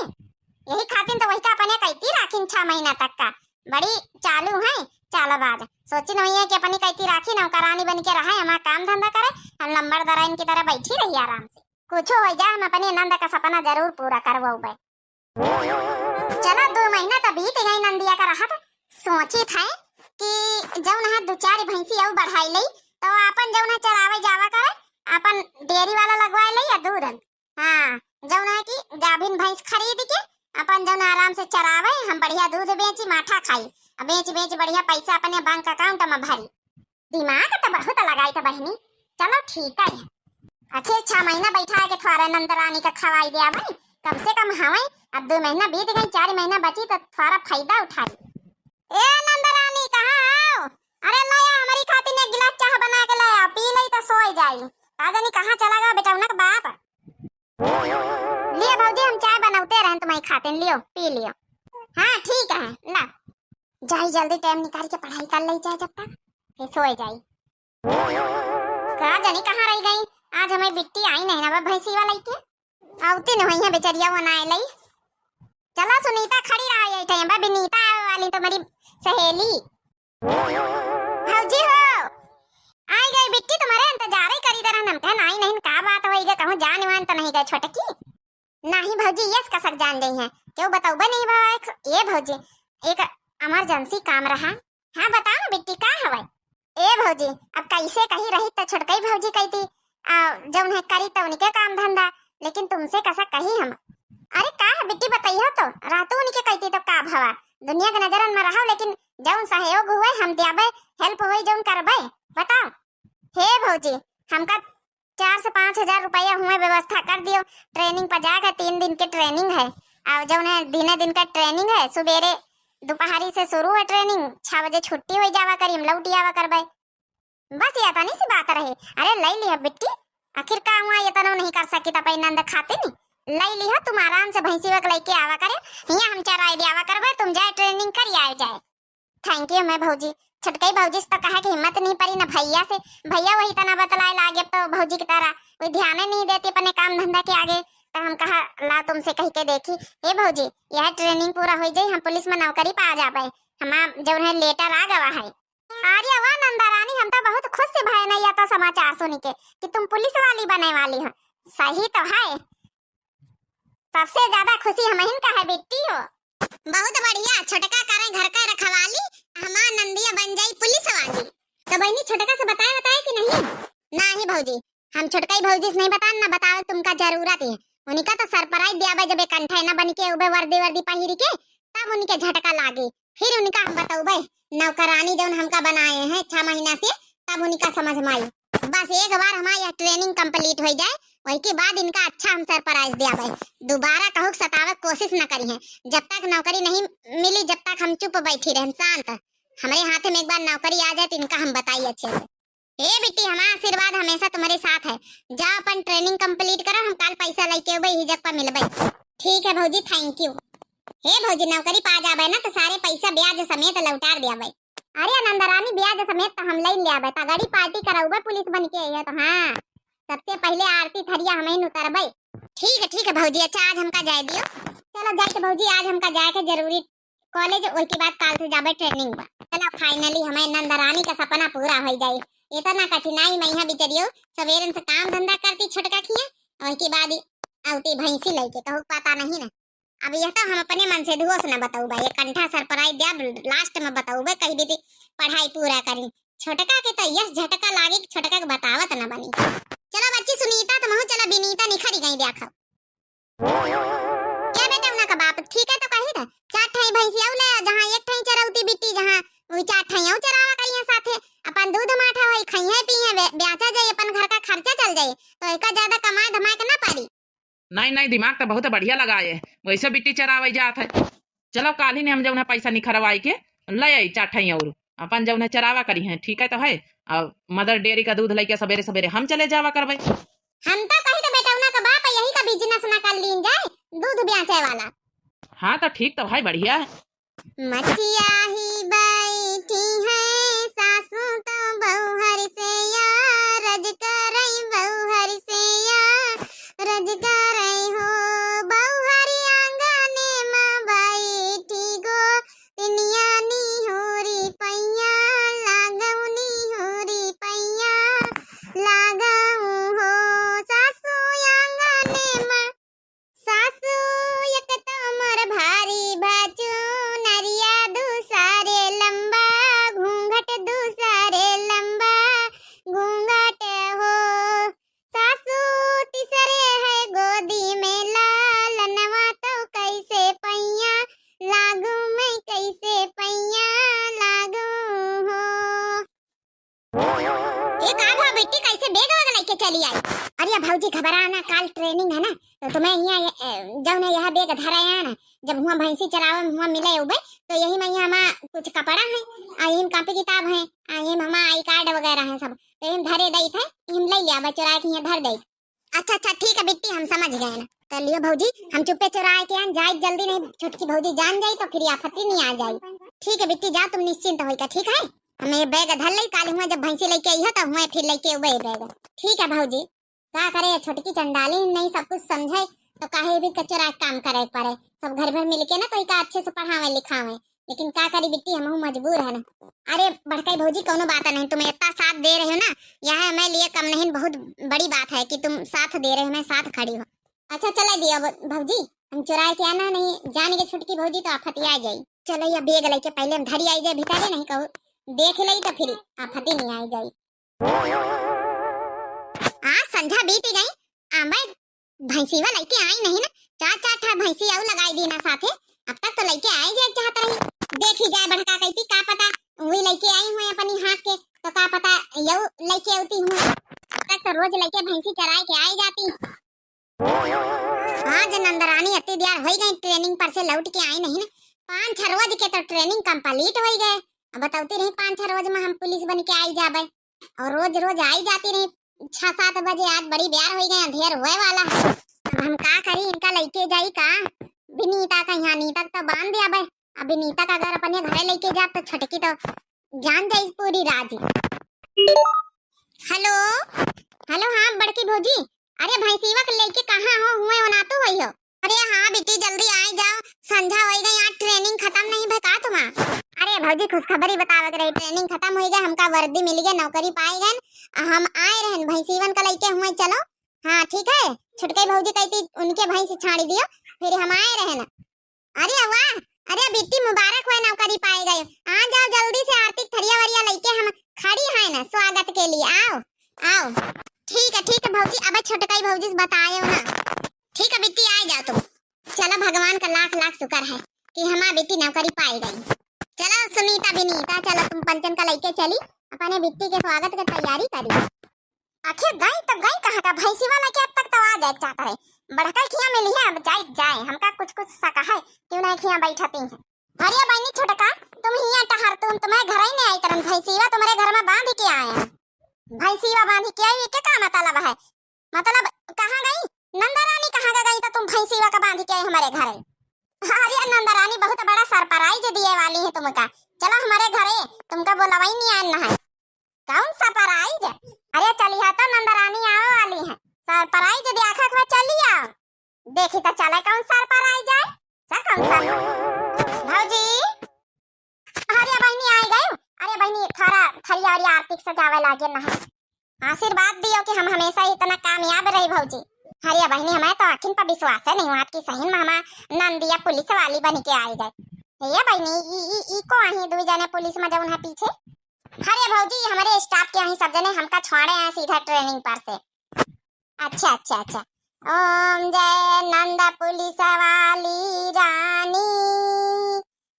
यही खातिर तो वही का अपने कहती राखिन छह महीना तक का। बड़ी चालू है, चालबाज। सोची नहीं है कि अपनी कहती राखी नौकरानी बन के रहे, हमारा काम धंधा करे, हम लंबरदारा इनकी तरह बैठी रही आराम से। कुछ हो जाए, हम अपने नंद का सपना जरूर पूरा करवाऊबे। चला, दो महीना तो बीत गई नंदिया का रहत। सोचित है कि जौन है दो चार भैंसी और बढ़ाई लई, तो आपन जौन है चरावे जावा करे, आपन डेयरी वाला लगवाए लई या दूध। हाँ, जौन है कि गाभिन भैंस खरीद के आपन जौन आराम से चरावे, हम बढ़िया दूध बेची, माठा खाई, आ बेच बेच बढ़िया पैसा अपने बैंक अकाउंट में भरी। दिमाग तो बहुत लगाई था बहनी। चलो ठीक है, अच्छे छह महीना बैठा के थोड़ा नंद रानी का खवाई दिया भाई, कम से कम हवे। अब दो महीना बीत गई, चार महीना बची तो थोड़ा फायदा उठाई। ए नंद रानी, कहाँ आओ? अरे लाया, हमारी खातिर एक गिलास चाह बना के लाया, पी लई तो सोई जाई। का जानी कहाँ चला गया बेटौना का बाप। लियो भौजी, हम चाय बनौते रहन तुम्हारी खातिर, लियो पी लियो। हाँ ठीक है, ला। जाई जल्दी टाइम निकाल के पढ़ाई कर लई जाए जब तक, फिर सोए जाई। का जानी कहाँ रह गई, आज हमारी बिट्टी आई नहीं ना बा भैंसी वाला के। आवती न हुई है बेचारिया, वो ना आई लई। चला सुनीता खड़ी रहा यही टाइम बा, विनीता आवे वाली तुम्हारी सहेली। भौजी हो, आई गई बिट्टी, तुम्हारे इंतजार ही करी दरन हम, कहन आई नहीं, का बात होई गे, कहूँ जान वान तो नहीं गए छोटकी? नहीं भौजी, यस कसक जान गई हैं, क्यों बताऊबे नहीं बा। एक, ए भौजी, एक इमरजेंसी काम रहा। हाँ बताओ ना बिट्टी, का हवाई? ए भौजी, अब कैसे कही रही तो छोटकई भौजी कहती, आ, जौन है करी तो उनके काम धंधा, लेकिन तुमसे कसक कही हम। अरे का है बिट्टी, बतइहो तो, रहतू उनके कहती तो का भवा, दुनिया के नजरन में रहो, लेकिन जौन सहयोग हुए हम दियाबे, help होई जौन करबे। बताओ। हे भौजी, हमका चार से पाँच हजार रुपया हुए व्यवस्था कर दियो। Training पर जाके तीन दिन के training है, और जौन है दिने दिन का training है, सुबेरे दोपहरी से शुरू है training, छह बजे छुट्टी हो जावा करी, हम लौट आवा करबे। बस ये तनी सी बात रही। अरे लई लिहा बिट्टी, आखिर का हुआ, ये तनो नहीं कर सकी त अपनी नंद खाती नहीं, लई लिहा, तुम आराम से भैंसी वक लेके आवा करे, हियाँ हम चराई दियावा करबे, तुम जाए training करी आए जाए। Thank you मैं भौजी। छोटकई भौजी से तो कहे के हिम्मत नहीं पड़ी ना भैया से। भैया वही तना बतलाए लागे, अब तो भौजी की तरह कोई ध्यान ही नहीं देती अपने काम धंधा के आगे। तो हम कहा ला तुमसे कह के देखी। ए भौजी, यह training पूरा हो जाई, हम पुलिस में नौकरी पा जाबे। हमार जौन है letter आ गवा है। अरे वाह नंदा रानी, हम तो बहुत खुश से भए ना यह तो समाचार सुन के कि तुम पुलिस वाली बने वाली हो। सही तो है। सबसे ज्यादा खुशी हमहिन का है बिट्टी हो। बहुत बढ़िया, छोटका करे घर का रखवाली, हमार नंदिया बन जाई पुलिस वाली। तो बहनी छोटका से बताए बताए कि नहीं? नहीं भौजी, हम छोटका ही भौजी से नहीं बतान ना बतावे तुमका जरूरत है। उनका तो surprise दियाबे जब एक कंठा ना बन के उबे वर्दी वर्दी पहिर के, तब उनके झटका लागे, फिर उनका हम बतौबे नौकरानी जौन हमका बनाए हैं छह महीना से, तब उनका समझ में आई। बस एक बार हमार यह training complete हो जाए, वही के बाद इनका अच्छा हम surprise दियाबे। दोबारा कहूक सतावे कोशिश न करी है। जब तक नौकरी नहीं मिली, जब तक हम चुप बैठी रहन, शांत। हमरे हाथ में एक बार नौकरी आ जाए तो इनका हम बताई अच्छे से। ए बिट्टी, हमार आशीर्वाद हमेशा तुम्हारे साथ है। जाओ अपन training complete करो, हम काल पैसा लेके उबे ही जग पर मिलबे। ठीक है भौजी, thank you। हे भौजी, नौकरी पा जाबे ना तो सारे पैसा ब्याज समेत लौटार दियाबे। अरे नंदा रानी, ब्याज समेत तो हम ले ले आबे, तगड़ी party करौबे पुलिस बन के अइहे तो। हाँ, सबसे पहले आरती थरिया हमहिन उतरबे। ठीक है, ठीक है भौजी, अच्छा आज हमका जाए दियो। चलो जाए के भौजी, आज हमका जाए के जरूरी college, ओके बाद काल से जाबे training बा। चलो finally हमें नंदा रानी का सपना पूरा हो जाए। इतना कठिनाई में यहाँ बिचरियो, सवेरन से काम धंधा करती छोटका खिया, ओके बाद ही औती भैंसी लेके, कहूक पता नहीं ना। अब यह तो हम अपने मन से धुओ से न बतौबे, एक कंठा surprise द्या, last में बतौबे, कह दी थी पढ़ाई पूरा करी। छोटका के तो यस झटका लागे कि छोटका के बतावत न बनी। चलो बच्ची सुनीता, तुमहू चलो, बिनीता निखरी गई देखो। क्या बेटा, उनका बाप ठीक है तो कही था, चार ठाई भैंसी आऊ ले, जहाँ एक ठाई चरौती बिट्टी, जहाँ वो चार ठाई आऊ चरावा करिए साथे, अपन दूध माठा होई, खाइए पिए, बे-, बेचा जाए, अपन घर का खर्चा चल जाए, तो एक ज्यादा कमाए धमाए के ना पड़ी। नहीं, नहीं, दिमाग तो बहुत बढ़िया लगाए है। वैसे बिट्टी चरावे जात है। चलो, काल ही ने हम जौन है पैसा निखरवाई के ले आई चार ठाई और अपन जौन है चरावा करी है, ठीक है तो है। और Mother Dairy का दूध लेके सवेरे सवेरे हम चले जावा करबे। हम तो कही तो बेटौना का बाप यही का business ना कर लीन जाए, दूध बेचे वाला। हाँ तो ठीक तो भाई, बढ़िया है। मचिया ही बैठी है सासू तो बौहर से या, रज करई बौहर से या, रज करई हो बौहर आंगने में बैठी गो, तिनिया निहोरी पैया, लागऊ निहोरी पैया, लागऊ हो सासू आंगने में। सासू एक तो मोर भारी भाचू, नरिया दूसरे लंबा, घूंघट दूसरे लंबा, घूंघट हो। सासू तीसरे है गोदी में लालनवा, तो कैसे पैया लागू मैं, कैसे पैया लागू हो। ए का भा बेटी, कैसे bag वैग लेके चली आई? अरे भौजी घबरा ना, काल training है ना, तो तुम्हें यहाँ ये, ए, जौन है यह bag धरे है ना, जब हुआ भैंसी चरावे में हुआ मिले उबे, तो यही में यहाँ हमार कुछ कपड़ा है, आ यही में copy किताब है, आ यही में हमार I card वगैरह है सब, तो यही में धरे दई थे, यही में ले लिया, बस चुरा के यहाँ धर दई। अच्छा, अच्छा, ठीक है बिट्टी, हम समझ गए ना। तो लियो भौजी, हम चुप्पे चुराए के आन जाए जल्दी, नहीं छोटकी भौजी जान जाई तो फिर आफती नहीं आ जाई। ठीक है बिट्टी, जाओ तुम निश्चिंत होइका, ठीक है? हम ये bag धर लई, काल हुआ जब भैंसी लेके आई हो तो हुआ फिर लेके उबे bag। ठीक है भौजी। का करे, ये छोटकी चंडाली नहीं सब कुछ समझे, तो काहे भी कचरा काम करे के पड़े। सब घर भर मिलके ना तो इका अच्छे से पढ़ावे लिखावे, लेकिन का करी बिट्टी, हमहू मजबूर है ना। अरे बड़काई भौजी, कौनो बात नहीं, तुम इतना साथ दे रहे हो ना, यह हमारे लिए कम नहीं, बहुत बड़ी बात है कि तुम साथ दे रहे हो, हमें साथ खड़ी हो। अच्छा चला दिया ब-, भौजी, हम चुराए के आना नहीं, जान के छोटकी भौजी तो आफतिया जाई। चलो ये bag लेके पहले हम धरी आई जाए भीतरे, नहीं कहू देख लई तो फिर आफती नहीं आई जाई। आज संझा बीती गई, आंबे भैंसीवा लइके आई नहीं ना, चार चार ठा भैंसी अउ लगाई दीना साथे। अब तक तो लइके आई जाए चाहत रही। देखी जाए बड़का कइती, का पता वही लइके आई हुए अपनी हाथ के, तो का पता यऊ लइके आती हुए। अब तक तो रोज लइके भैंसी चराए के आई जाती। हाँ, जे नंदरानी अत्ती दियार होई गई, training पर से लौट के आई नहीं ना, पाँच छह रोज के तो training complete होई गए। अब बतौती रही, पाँच छह रोज में हम पुलिस बन के आई जाबे, और रोज रोज आई जाती रही छह सात बजे। आज बड़ी बेर होई गए, अंधेर होए वाला है। अब हम का करी, इनका लइके जाई का? विनीता का यहाँ, नीता का तो बांध दिया बे। अब विनीता का अगर अपने घरे लइके जाब तो छोटकी तो जान जाई पूरी राज। हेलो, हेलो, हाँ बड़की भौजी, अरे भैंसीवा के लइके कहाँ हो, हुए ओनातू होई हो? अरे हाँ बिट्टी, जल्दी आए जाओ, संझा होई गई, आज training खत्म नहीं भय का तुम्हार? अरे भौजी, खुशखबरी बतावे के रही, training खत्म होई गई, हमका वर्दी मिल गई, नौकरी पाए गए, हम आए रहन भैंसीवन का लइके हुए, चलो। हाँ ठीक है, छुटकई भौजी कइती उनके भैंस छाड़ी दियो, फिर हम आए रहन। अरे वाह, अरे बिट्टी, मुबारक होए, नौकरी पाए गए। आ जाओ जल्दी से, आरती के थरिया वरिया लइके हम खड़ी हैं ना स्वागत के लिए, आओ, आओ। ठीक है, ठीक है भौजी, अब छोटकई भौजी से बताए हो ना। ठीक है बिट्टी, आ जाओ तुम। चलो, भगवान का लाख लाख शुक्र है कि हमार बिट्टी नौकरी पाए गई। चलो सुनीता, विनीता, चलो तुम पंचन का लइके चली, अपने बिट्टी के स्वागत के तैयारी करी। आखिर गई तब गई कहाँ का? भैंसी वाला के अब तक तो आ जाए चाहत रहे। बड़का खिया मिली है, अब जाए जाए, हमका कुछ कुछ शक है, क्यों नहीं खिया बैठती है। अरे बहनी छोटका, तुम हिया टहर, तुम तुम्हारे घर ही नहीं आई तरन, भैंसीवा तुम्हारे घर में बांध के आए हैं। भैंसीवा बांध के आई, के का मतलब है? मतलब कहाँ गई नंदा रानी, कहाँ का गई तो तुम भैंसीवा का बांध के आई हमारे घर? अरे नंदा रानी बहुत बड़ा surprise दिए वाली है तुमका, चलो हमारे घरे, तुमका बोलवाई नहीं आन है। कौन surprise? अरे चलिहा तो नंदरानी आवे वाली है, surprise देखा के चली आओ। देखी तो चले कौन surprise है। सर कौन सा? भौजी, अरे बहनी आई गई। अरे बहनी थोड़ा थरिया और आरती के सजावे लागे ना है। आशीर्वाद दियो कि हम हमेशा इतना कामयाब रही भौजी। अरे बहनी हमें तो आखिन पर विश्वास है नहीं हुआ कि सही में हमार नंदिया पुलिस वाली बन के आई गई। ये बहनी ई, ई, ई को आही दुई जने पुलिस में जौन है पीछे? अरे भौजी, हमारे staff के यहीं सब जने हमका छोड़े हैं सीधा training पर से। अच्छा, अच्छा, अच्छा। ओम जय नंद पुलिस वाली रानी,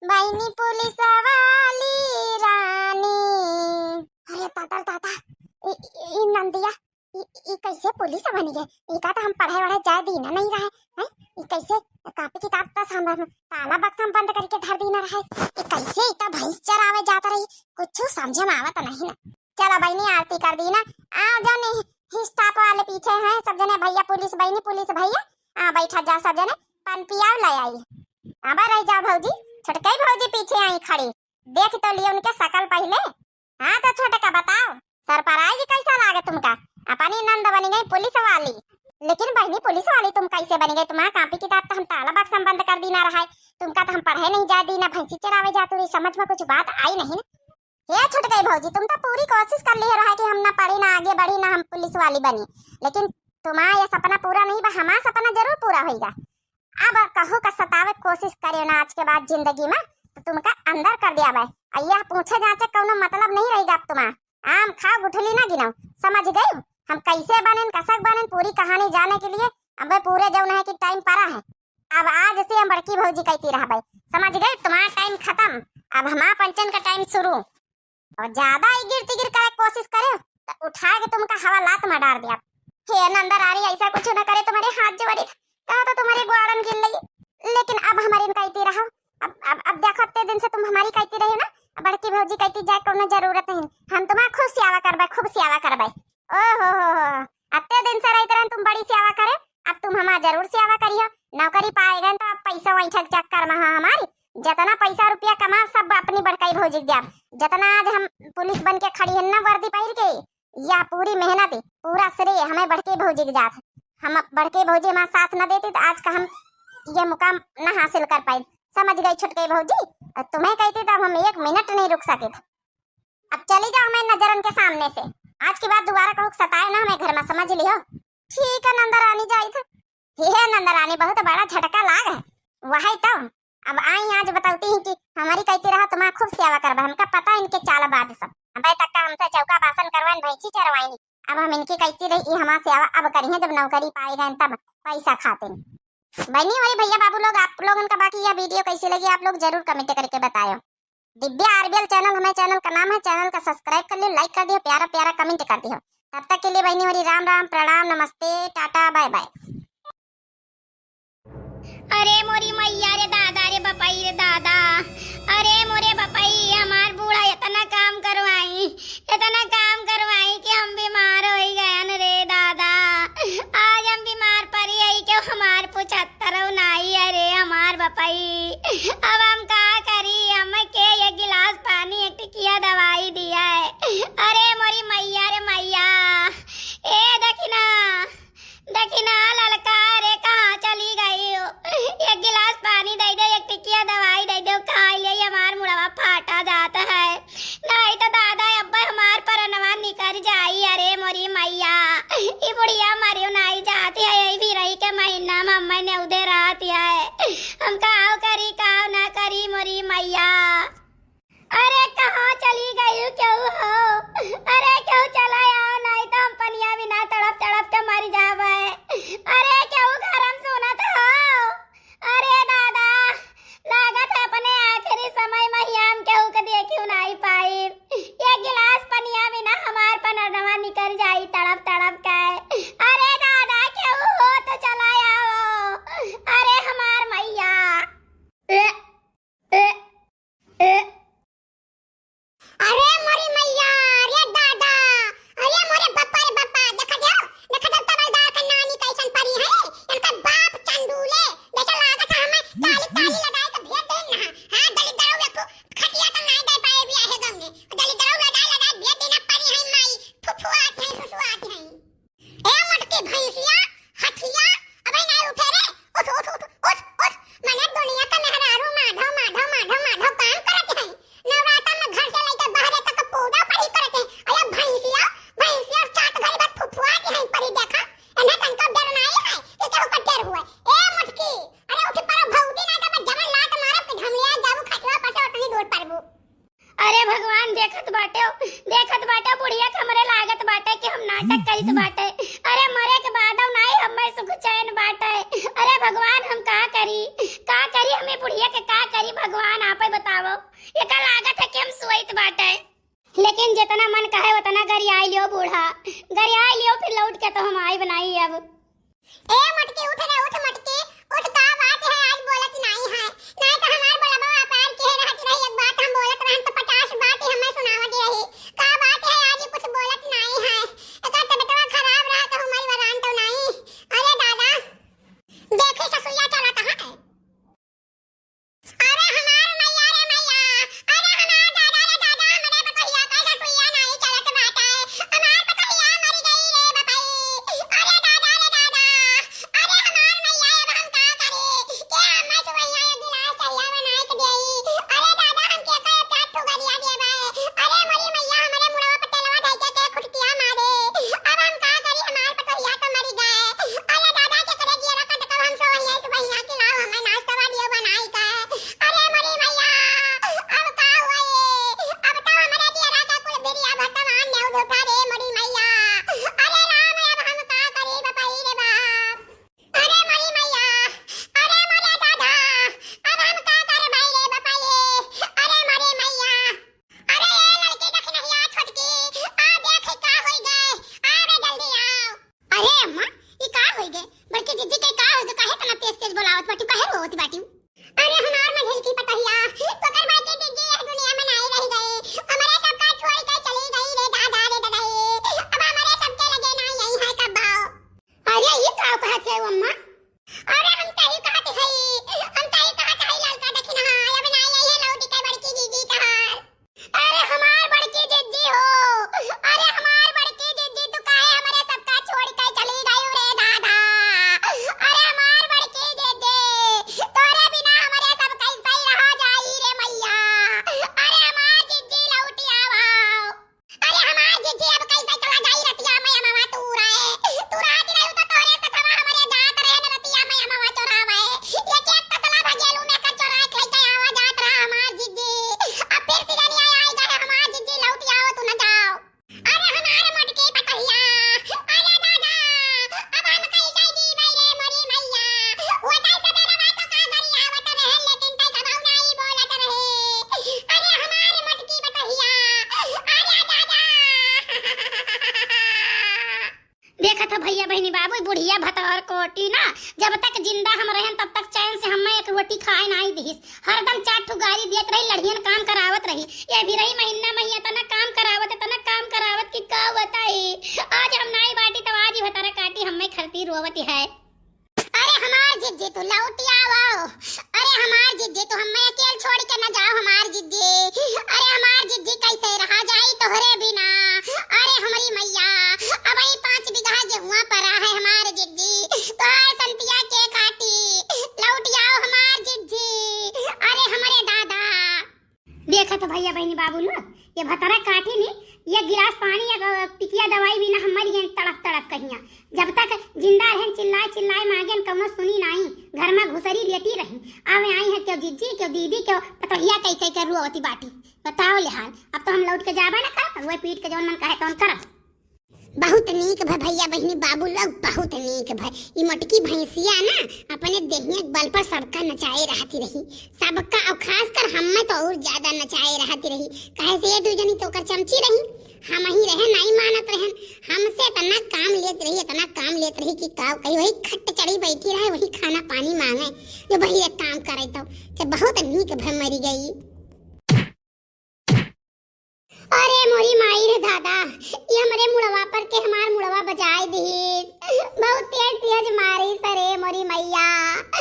बहनी पुलिस वाली रानी। अरे ताता रे ताता, ई, ई, ई नंदिया ई, ई कैसे पुलिस बन गए? इका तो हम पढ़े वढ़े जाए दीना नहीं रहे, हैं? ई कैसे कॉपी किताब तो हम, हम ताला बक्सा में बंद करके धर दीना रहे? ई कैसे इका भैंस चरावे जात रही? कुछ समझे में आवत नहीं ना। चलो बहनी आरती कर दीना। आ जाओ नहीं, staff वाले पीछे हैं सब जने, भैया पुलिस बहनी, पुलिस भैया, आ बैठा जाओ सब जने, पान पियाओ ले आई। अब रह जाओ भौजी, छोटकई भौजी पीछे आई खड़ी, देख तो लिए उनके शकल पहले। हाँ तो छोटका बताओ, surprise कैसा लागे तुमका? अपनी नंद बनी गई पुलिस वाली। लेकिन बहनी पुलिस वाली तुम कैसे बनी गई? तुम्हारा कॉपी किताब तो हम ताला बक्सा में बंद कर दीना रहा है, तुमका तो हम पढ़े नहीं जाए दीना, भैंसी चरावे जातू रही, समझ में कुछ बात आई नहीं ना। हे छोटकई भौजी, तुम तो पूरी कोशिश कर लिए रहा कि हम ना पढ़ी, ना आगे बढ़ी, ना हम पुलिस वाली बनी, लेकिन तुम्हारा ये सपना पूरा नहीं बा, हमारा सपना जरूर पूरा होइगा। अब कहू का सतावे कोशिश करे ना आज के बाद जिंदगी में, तो तुमका अंदर कर दिया भाई। अय्या पूछे जांचे कौनो मतलब नहीं रहेगा अब तुम्हारा। आम खाओ गुठली ना गिनाओ, समझ गई? हम कैसे बनेन, कसक बनेन, पूरी कहानी जाने के लिए अब पूरे जौन है कि time पड़ा है। अब आज से हम बड़की भौजी कहती रहबे, समझ गई? तुम्हारा time खत्म, अब हमारा पंचन का time शुरू। और ज्यादा इगिर तिगिर करे कोशिश करे तो उठा के तुमका हवा लात में डाल दिया। हे नंदा रानी, ऐसा कुछ न करे, तुम्हारे हाथ जोड़ी, कहा तो तुम्हारे ग्वाड़न गिर लगी। लेकिन अब हमारे कहती रहो, अब अब अब देखो, इतने दिन से तुम हमारी कहती रही ना, अब बड़की भौजी कहती जाए, कोनो जरूरत नहीं, हम तुम्हारा खूब सेवा करबे, खूब सेवा करबे। ओ हो हो हो, अत्ते दिन से रही तरह तुम बड़ी सेवा करे, अब तुम हमार जरूर सेवा करियो। नौकरी पाए गए तो अब पैसा वहीं ठक चक्कर में हाँ हमारी, जितना पैसा रुपया कमा सब अपनी बड़काई भौजी के द्याब। जितना आज हम पुलिस बन के खड़ी है ना वर्दी पहिर के, यह पूरी मेहनत, पूरा श्रेय हमें बड़के भौजी के जात। हम बड़के भौजी हमारा साथ न देती तो आज का हम ये मुकाम न हासिल कर पाई। समझ गई छुटके भौजी, तुम्हें कहती तो अब हम एक मिनट नहीं रुक सके। अब चली जाओ हमें नजरन के सामने से। आज के बाद दोबारा कहूँ सताए ना हमें घर में, समझ लियो। ठीक है नंदा रानी, जाई थे। हे नंदा रानी, बहुत बड़ा झटका लाग है। वही तो, अब आई आज बतौती ही कि हमारी कहती रहा तुम्हारा खूब सेवा करबा, हमका पता इनके चालबाज सब। अबे तक का हमसे चौका बासन करवाइन, भैंसी चरवाइन, अब हम इनके कैसे रही, ई हमार सेवा अब करिहें, जब नौकरी पाए गए तब पैसा खातिर। बहनी और भैया बाबू लोग, आप लोगन का बाकी यह video कैसी लगी, आप लोग जरूर comment करके बतायो। दिव्या आरबीएल channel हमारे channel का नाम है, channel का subscribe कर लियो, like कर दियो, प्यारा प्यारा comment कर दियो। तब तक के लिए बहनी और राम राम, प्रणाम, नमस्ते, टाटा, bye bye। अरे मोरी मैया रे दादा रे बपई रे दादा, अरे मोरे बपई, हमार बूढ़ा इतना काम करवाई, इतना काम करवाई कि हम बीमार होइ गयन रे दादा। आज हम बीमार परी हई कि हमार पुछत्तरौ नाई, अरे हमार बपई, अब हम का करी? हमके एक गिलास पानी, एक टिकिया दवाई दिया है। अरे मोरी मैया रे मैया, ए दखिना, दखिना ललका रे, कहाँ चली गई हो? एक गिलास पानी दे दे, एक टिकिया दवाई दे दे, खाई ले, हमार मुड़वा फाटा जात है। नहीं तो दादा, अब्बे हमार परनवा निकर जाई। अरे मोरी मैया, ई बुढ़िया मरियो नहीं जाती है, यही भी रही के महीना में अम्मा ने उधे रहती है। हम काव करी, काव ना करी मोरी मैया। अरे कहाँ चली गई केहू हो? अरे केहू चला आओ, नहीं तो हम पनिया बिना तड़प तड़प के मर जावे। अरे केहू घर में सुनत हो? अरे दादा, लागत है अपने आखिरी समय में ही हम केहू के देखियो नहीं पाई। ये गिलास पनिया बिना हमार परनवा निकर जाई तड़प तड़प के। अरे दादा, केहू हो तो चला आओ। अरे हमार मैया। अरे मोरी मैया, रे दादा, अरे मोरे बप्पा रे बप्पा, देखा देउ, देखा देउ तबलदार का नानी कैसन परी है, इनका बाप चंडूले, जैसे लागत है हमें ताली ताली लगाए के भेज देन ना, हाँ, दलिद्दरऊ एक ठो खटिया तो नाई दे पाए बियाहे गंगे, दलिद्दरऊ लड़ाई लड़ाई भेज देना परी है माई, फुफुआत है, सुसुआत है। ए मोटकी भैंसिया, हथिया, अबे नहीं उठे रे, उठ, उठ, उठ, उठ, उठ। मने दुनिया का मेहरारू माधव, माधव, माधव, माधव काम करत है। नवराता में घर से लेके बाहरे तक पूजा पाठ करत है। अरे भैंसिया, भैंसिया सात घड़ी बाद फुफुआ के है परी देखा। एने तनका डर नहीं है, कि केहू का डर हुआ। ए मोटकी, अरे उठ परो भौजी, ना तो मैं जवन लात मारब कि धमलिया जाबू खटिया पर से उतनी दूर परबू। अरे भगवान देखत बाटे, देखत बाटे बुढ़िया के हमरे लागत बाटे कि हम नाटक करित बाटे। अरे मरे के बादो नाई हमें सुख चैन बाटे। अरे भगवान हम का करी, का करी, हमें बुढ़िया के का करी भगवान आपे बतावो। एका लागत है कि हम सोइत बाटे। लेकिन जितना मन कहे उतना गरियाई लियो बूढ़ा, गरियाई लियो फिर लौट के तो हम आई बनाई अब। ए मोटकी, उठ रे, उठ मोटकी, उठ, का बात है, आज बोलत नाई है? नाई तो हमार बोलबा अपार के रहत रही, एक बात हम बोलत रहन तो पचास बात ही हमें सुनावत रही। का बात है, आज कुछ बोलत नाई है? एकर तबियतवा खराब रहा तो हमारी वरान तो नाई। अरे दादा, देखी ससुइया चला कहाँ है? अरे हमार मैया रे मैया, अरे हमार दादा रे दादा, हमरे पतोहिया का ससुइया नाई चलत बाटे, हमार पतोहिया मर गई रे बपई, अरे दादा रे दादा, अरे हमार मैया, अब हम का करी? के अम्मा सुबहिया एक गिलास चहिया बनाए के देई? अरे दादा, हमके कहे प्यार ठुगरिया देबे, अरे मोरी मैया, हमरे मुड़वा पे तेलवा धई के, के खुटकिया मारे, अब हम का करी? हमार पतोहिया तो मर गए, अरे दादा, के करे जियरा कट कब हम सोइए सुबहिया के लाओ, हमें नाश्ता दियो बनाई के। अरे मोरी मैया, अब का हुआ ये? अब तो हमरे दियरा का कुल बिरिया भगवान ने उधोखा रे मोरी मैया। अरे राम, अब हम का करी बपई रे बाप? अरे मोरी मैया, अरे मोरे दादा, अब हम का करबै रे बपई? अरे मोरी मैया, अरे ए लड़की दखिनहिया छोटकी, आ देख का होई गए, आ बे जल्दी आओ। अरे अम्मा, ई का होई गए? बड़की जिज्जी के का होई गए? काहे इतना तेज तेज बोलावत बाटी? काहे रोवत बाटी? अरे हमार मझिलकी पतोहिया, तोकर बड़की जिज्जी यह दुनिया में नाई रह गई, हमरे सबका छोड़ के चली गई रे दादा रे ददाई, अब हमरे सबके लगे नाई आई है कब्बो। अरे ई का कहत है अम्मा? अरे हम तही कहत हई, हम तही कहत हई ललका दखिनहा, अब नाई आई है लौट के बड़की जिज्जी तहार। अरे हमार बड़की जिज्जी हो, अरे हमार बड़की जिज्जी, तू काहे हमरे सबका छोड़ के चली गई रे दादा? अरे हमार बड़की जिज्जी, तोरे रोटी ना, जब तक जिंदा हम रहेन, तब तक चैन से हम्मे एक रोटी खाए नाई दिहिस। हरदम चार ठो गारी देत रही, लड़ियन काम करावत रही। ये भी रही महीना महीना तना काम करावत, तना काम करावत कि का बताई। आज हम नाई बाटी, तब आज ही भतारा काटी हम्मे खरती रोवत है। अरे हमार जिज्जी तू लौटी आवो, अरे हमार जिज्जी तू हम्मे अकेल छोड़ के न जाओ हमार जिज्जी। अरे हमार जिज्जी कैसे रहा जाई तोहरे बिना। अरे हमरी मैया, अब ई पाँच बीघा गेहुआ परा है हमार जिज्जी, तोहार संतिया के काटी, लौटी आओ हमार जिज्जी। अरे हमरे दादा। देखत भैया बहिनी बाबू लोग, ये भतरा काटी नी, ये गिलास पानी या ग-, टिकिया दवाई बिना हम मरि गए तड़प तड़प कहिया। जब तक जिंदा रहेन चिल्लाए चिल्लाए मांगेन कउनो सुनी नाई, घर में घुसरी लेटी रही। आवे आई है क्यों जिज्जी, क्यों दीदी, क्यों पतोहिया कई कई के रुआवती बाटी। बताओ ले हाल, अब तो हम लौट के जाबे ना करब, वही पीट के जौन मन कहे तौन करब। बहुत नीक भय भैया बहिनी बाबू लोग, बहुत नीक भय। ई मोटकी भैंसिया ना अपने देहिया के बल पर सबका नचाए रहती रही, सबका, और खासकर हम्मे तो और ज्यादा नचाए रहती रही। काहे से ये दू जनी तो ओकर चमची रही, हम ही रहे नाई मानत रहन, हमसे इतना काम लेत रही, इतना काम लेत रही कि का कही, वही खट चढ़ी बैठी रहे, वही खाना पानी मांगे, जो वही एक काम करे तो, तो बहुत नीक भय मरी गई। अरे मोरी माई रे दादा, ये हमरे मुड़वा पर के हमार मुड़वा बजाए दिहिस। बहुत तेज तेज मारिस रे मोरी मैया।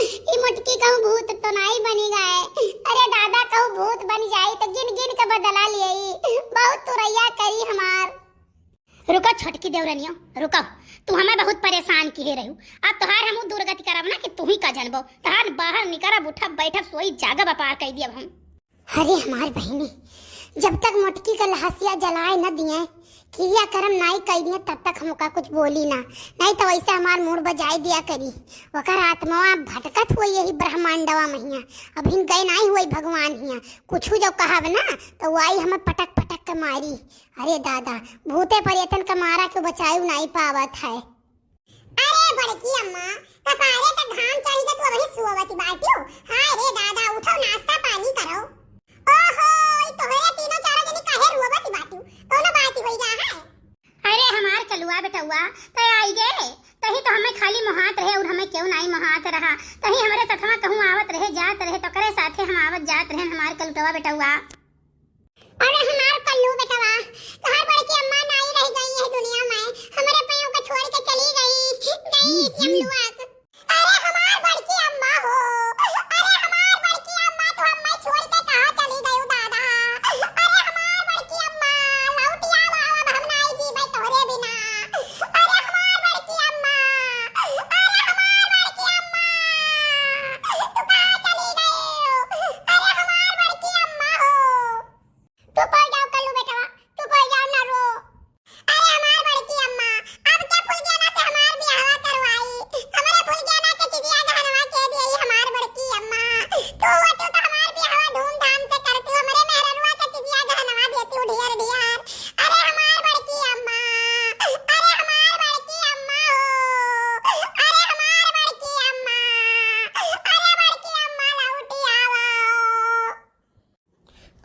ई मोटकी कहूँ भूत तो नाई बनी गए। अरे दादा कहूँ भूत बन जाई तो गिन गिन के बदला लियई। बहुत तुरैया करी हमार। रुको छोटकी देवरनियो, रुको। तू हमें बहुत परेशान किहे रहू। अब तोहार हमहू दुर्गति करब ना कि तू ही का जनबो। तोहार बाहर निकरब, उठब, बैठब, सोई, जागब, अपार कई दियब हम। अरे हमार बहिनी, जब तक मोटकी का लहसिया जलाए न दिए, क्रिया करम नाई कई दिए, तब तक हम ओका कुछ बोली ना, नहीं तो वैसे हमार मूड़ बजाए दिया करी। ओकर आत्मावा भटकत हुई यही ब्रह्मांडवा महिया, अभिन गए नाई हुई भगवान हिया। कुछ जो कहब ना तो वो आई हमें पटक पटक के मारी। अरे दादा, भूते प्रेतन का मारा के बचायु नाई पावत है। अरे बड़की अम्मा, कपारे त घाम चढ़ी के तू अबही सोवत बाटियो। हाय रे दादा, उठो नाश्ता पानी करो। ओहो, ई तोहरे तीनों चारों जनी काहे रोवत बाटियो? कौनो बात होई गा है? अरे हमार कलुआ बेटउआ, तै आई गे, तही तो हमें खाली मोहात रहे और हमें क्यों नाई मोहात रहा। तही हमरे सथवा कहूँ आवत रहे, जात रहे, तो करे साथे हम आवत जात रहे हमार कलुटवा बेटउआ। अरे हमार कल्लू बेटवा, तोहार बड़की अम्मा नाई रह गई है दुनिया में, हमरे पाँव के छोड़ के चली गई, गई यमलुआ के। अरे हमार बड़की अम्मा हो, अरे हमार बड़की अम्मा, तू हमें छोड़ के कहाँ चली गई दादा? अरे हमार बड़की अम्मा, लौटिया लावा, हम नाई जीबे तोहरे बिना। अरे हमार बड़की अम्मा, अरे हमार बड़की अम्मा, तू कहाँ चली गई? अरे हमार बड़की अम्मा हो। तू पड़ जाओ कल्लू बेटवा, तू पड़ जाओ ना रो। अरे हमार बड़की अम्मा, अब क्या फुलगेना से हमार बियाहवा करवाई? हमरे फुलगेना के चिड़िया गहनवा के दिए हमार बड़की अम्मा। तू होतू तो हमार बियाहवा धूमधाम से करतू, हमरे मेहररुआ के चिड़िया गहनवा देतू ढेर ढेर। अरे हमार बड़की अम्मा, अरे हमार बड़की अम्मा हो, अरे हमार बड़की अम्मा, अरे बड़की अम्मा लौटी आवा।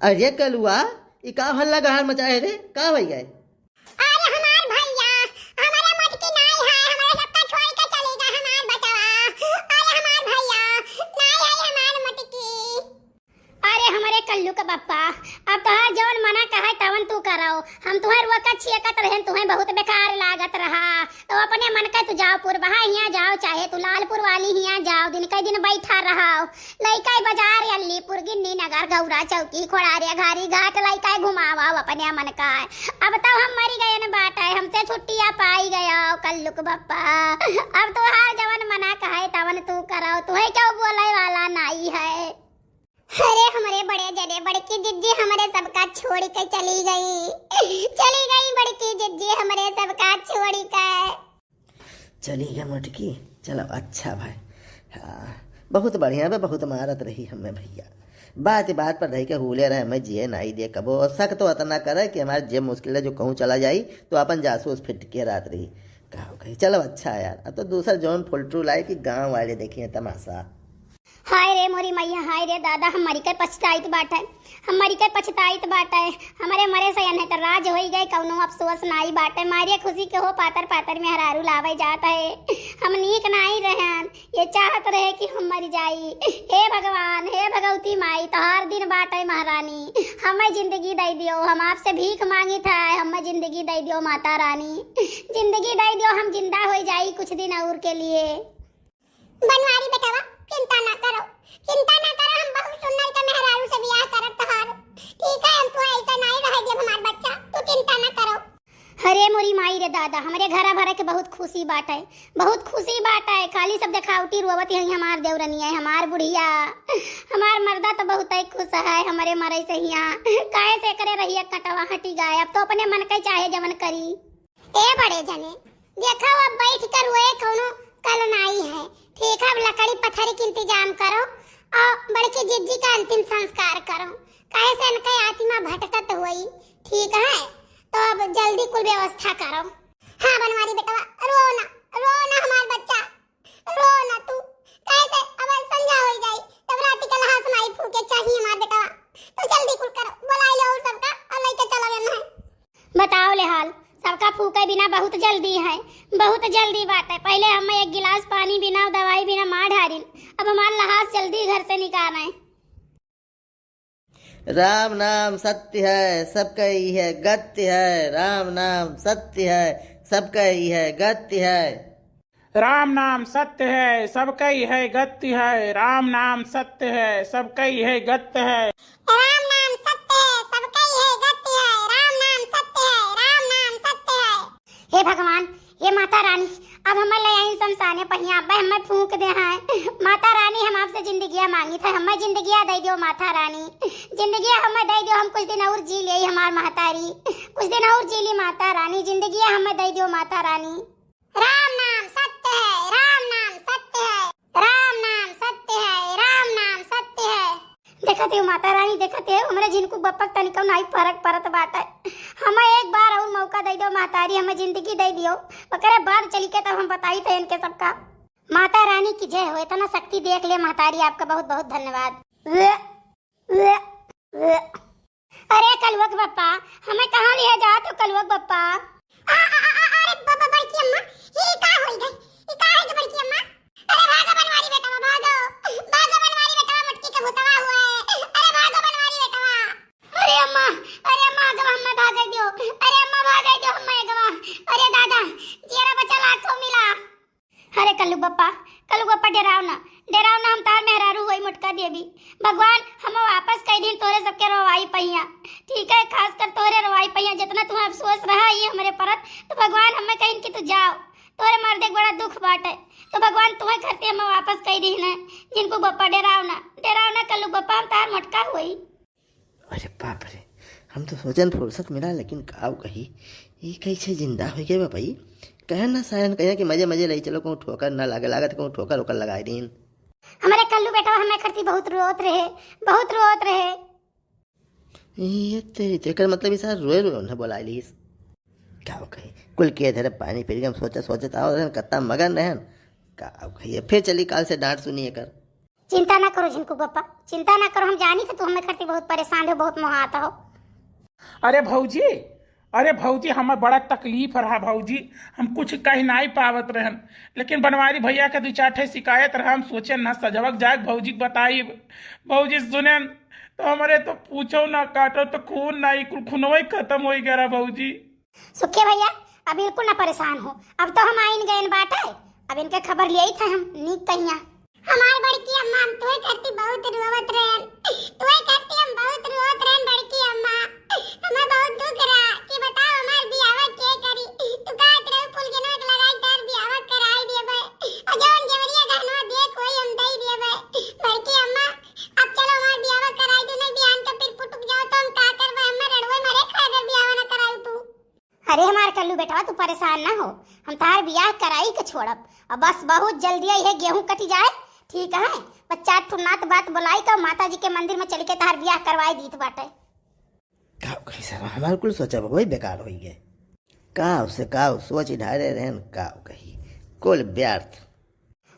अरे कलुआ, ई का हल्ला गहार मचाए रे? का होई गए? अरे हमार भैया, हमारे मटकी नाई है, हमारे सबका छोड़ के चली गए हमार बचवा। अरे हमार भैया, नाई है हमार मटकी। अरे हमरे कल्लू के पप्पा, अब तोहार जवन मना कहे तवन तू करो। हम तुहें रोकत छियकत रहन, तुहें बहुत बेकार लागत रहा। तो अपने मन के तू जाओ पुरबहा हियाँ जाओ, चाहे तू लालपुर वाली हियाँ जाओ, दिन के दिन बैठा रहो। लइका बाजार अलीपुर गिन्नी नगर गौरा चौकी खोड़ारे घारी घाट लइका घुमावा अपने मन का। अब तो हम मरी गए न बाटे, हमसे छुट्टिया पाई गया कल्लुक बप्पा। अब तोहार जवन मना कहे तवन तू करो, तुहे क्यों बोले वाला नाई है। अरे हमरे बड़े जने बड़की जिज्जी हमरे सबका छोड़ के चली गई, चली गई बड़की जिज्जी हमरे सबका छोड़ के। चली गई मोटकी, चलो अच्छा भाई। हाँ, बहुत बढ़िया बे, बहुत मारत रही हमें भैया। बात बात पर रह के हुले रहे, हमें जिए नाई दे कबो। और शक तो अतना करे कि हमारे जे मुश्किल है जो कहूँ चला जाई तो अपन जासूस फिट के रात रही। का हो गई? चलो अच्छा है यार, अब तो दूसर जौन फुलटू लाए कि गाँव वाले देखिए तमाशा। हाय रे मोरी मैया, हाय रे दादा, हम मरी के पछताइत बाटे। हम मरि के पछताइत बाटे, हमरे मरे से एन्हे त राज होई गए, कउनो अफसोस नाई बाटे। मारे खुसी के हो पातर पातर मेहरारू लावे जात है, हम नीक नाई रहन, ये चाहत रहे कि हम मरि जाई। हे भगवान, हे भगवती माई, तोहार दिन बाटे महारानी, हमें जिंदगी दइ दियो, हम आपसे भीख मांगित है, हमें जिंदगी दइ दियो माता रानी, जिंदगी दइ दियो, हम जिंदा होइ जाई कुछ दिन और के लिए। बनवारी बेटवा, चिंता ना करो, चिंता ना करो, हम बहुत सुंदर के मेहरारू से बियाह करब तोहार। ठीक है, हम तो ऐसा नाई रह देब हमार बच्चा, तू चिंता ना करो। अरे मोरी माई रे दादा, हमरे घरा भरा के बहुत खुसी बाटे, बहुत खुसी बाटे। खाली सब देखावटी रोवत है, हमार देवरनिया, हमार बुढ़िया, हमार मर्दा तो बहुत ही खुस है हमरे मरे से हिया। काहे से एकरे रहिया कटवा हटी गए, अब तो अपने मन के चाहे जवन करी। ए बड़े जने, देखो, अब बैठ कर रोए कउनो कल नाई है। ठीक है, अब लकड़ी पत्थर के इंतजाम करो और बड़की जिज्जी का अंतिम संस्कार करो, काहे से इनके आत्मा भटकत होई। ठीक है, तो अब जल्दी कुल व्यवस्था करो। हाँ बनवारी बेटवा, रो ना, रो ना हमार बच्चा, रो ना तू, काहे से अब संझा होई जाई, तब राती के लहास माई फूके चाहिए हमार बेटवा। तो जल्दी कुल करो, बुलाई लो और सबका और लेके चलो एन्हे। बताओ ले हाल, सबका फूके बिना बहुत जल्दी है, बहुत जल्दी बाटे। पहिले हम एक गिलास पानी बिना, दवाई बिना मार डारिन, अब हमार लहास जल्दी घर से निकालें। राम नाम सत्य है, सबका इहे गत्य है। राम नाम सत्य है, सबका इहे गत्य है। राम नाम सत्य है, सबका इहे गत्य है। राम नाम सत्य है, सबका इहे गत्य है। राम नाम सत्य है, सबका इहे गत्य है। राम नाम सत्य है, राम नाम सत्य है। हे भगवान, हे माता रानी, अब हमें ले आई शमशाने पहिया, अब हमें फूंक दे हैं। माता रानी, हम आपसे जिंदगिया मांगित है, हमें जिंदगिया दइ दियो माता रानी, जिंदगिया हमें दइ दियो, हम कुछ दिन और जी ले हमार महतारी, कुछ दिन और जी ली माता रानी, जिंदगिया हमें दइ दियो माता रानी। राम नाम सत्य है, राम नाम सत्य है, राम नाम सत्य है, राम नाम सत्य है। देखत हो माता रानी, देखत हो, हमरे झिनकू बप्पा के तनिको नाई फरक परत बाटे। हमें एक बार और मौका दइ दो महतारी, हमें जिंदगी दइ दियो, ओकरे बाद चली के तब हम बताइत है इनके सबका। माता रानी की जय हो, इतना शक्ति देख ले महतारी, आपका बहुत बहुत धन्यवाद। अरे कलुआ के बप्पा, हमें कहाँ लिहे जात हो कलुआ के बप्पा? आ, आ, आ, आ, अरे ब-, ब-, बड़की अम्मा, ई का होई गई? ई का होई गई बड़की अम्मा? अरे भागो बनवारी बेटवा, भागो। भागो बनवारी बेटवा, मटकी के भूतवा हुआ है। अरे भागो बनवारी बेटवा। अरे अम्मा, अरे अम्मा, अगवा हमें भागे दियो। अरे अम्मा भागे दियो हमें अगवा। अरे दादा, जियरा बचा लाखों मिला। अरे कल्लू बप्पा, कल्लू बप्पा डेराव ना, डेराव ना, हम तार मेहरारू होई मोटका देवी। भगवान हम वापस कई दिन तोरे सबके रोवाई पहिया, ठीक है, खास कर तोरे रोवाई पहिया, जितना तुम्हें अफसोस रहा ये हमरे परत, तो भगवान हमें कहीं कि तू जाओ, तोरे मर्दे के बड़ा दुख बाटे, तो भगवान तुम्हें करते हम वापस कई दिन है। जिनको बप्पा डेराव ना, डेराव ना कल्लू बप्पा, हम तार मोटका होई। अरे बाप रे, हम तो सोचन फुर्सत मिला, लेकिन काव कही, ई कैसे जिंदा होइ गए बा भाई? कहे ना सायन कहे कि मजे मजे लई चलो, कहूँ ठोकर ना लागे, लागत कहूँ ठोकर ओकर लगाए दीन। हमरे कल्लू बेटवा हमें खरती बहुत रोत रहे, बहुत रोत रहे। ये ते, तेकर मतलब ई सारा रोए रोए उन्हें बोला लीस। काव कही, कुल के धरे पानी पी के हम सोचत सोचत आओ रहन, कत्ता मगन रहन। काव कही, फिर चली काल से डांट सुनी एकर। चिंता ना करो झिनकू बप्पा, चिंता ना करो, हम जानी कि तू हमें खरती बहुत परेशान हो, बहुत मोहात हो। अरे भौजी, अरे भौजी, हमें बड़ा तकलीफ रहा भौजी, हम कुछ कह नाई पावत रहन, लेकिन बनवारी भैया के दू चार ठे शिकायत रहा, हम सोचे ना सजवक जाए भौजी के बताई। भौजी सुनेन तो हमरे तो पूछो ना, काटो तो खून ना, ई कुल खुनवा ही खत्म हो गया रहा भौजी। सुखे भैया, अब बिल्कुल ना परेशान हो, अब तो हम आइन गए बाटे, अब इनके खबर लियाई था हम नीक कहिया। हमार बड़की अम्मा, हम तोहे खातिर बहुत रोवत रहन, तोहे खातिर हम बहुत रोवत रहन बड़की अम्मा। हमें बहुत दुख रहा कि बताओ हमार बियाह के करी, तू कहत रहे फुलगेनवा के लगाई तार बियाह कराई देबे, और जौन जेवरिया गहनवा देख होई हम दई देबे। बड़की अम्मा, अब चलो हमार बियाह कराई दे, नहीं बिहान के फिर फुटुक जाओ तो हम का करबे, हमें रड़ुए मरे खा अगर बियाह ना कराई तू। अरे हमार कल्लू बेटवा, तू परेशान ना हो, हम तार बियाह कराई के छोड़ब। अब बस बहुत जल्दी आई है, गेहूं कटी जाए, ठीक है, बस चार ठो नात बात बुलाई के माता जी के मंदिर में चल के तार बियाह करवाई दीत बाटे। का कही सर, हमार कुल सोचा वही बेकार होई गए। का उसे का सोच ढारे रहन, का कही, कुल व्यर्थ।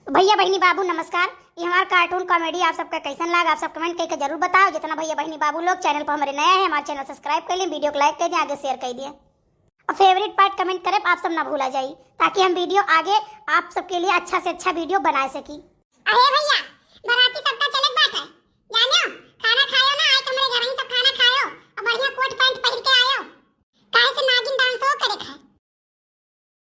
भैया बहिनी बाबू नमस्कार, ये हमार cartoon comedy आप सबका कैसन लाग, आप सब comment करके जरूर बताओ। जितना भैया बहनी बाबू लोग channel पर हमारे नया है, हमारे channel subscribe कर लें, video को like कर दें, आगे share कर दें और favourite part comment करे आप सब ना भूला जाई, ताकि हम video आगे आप सबके लिए अच्छा से अच्छा video बना सकी। अरे भैया,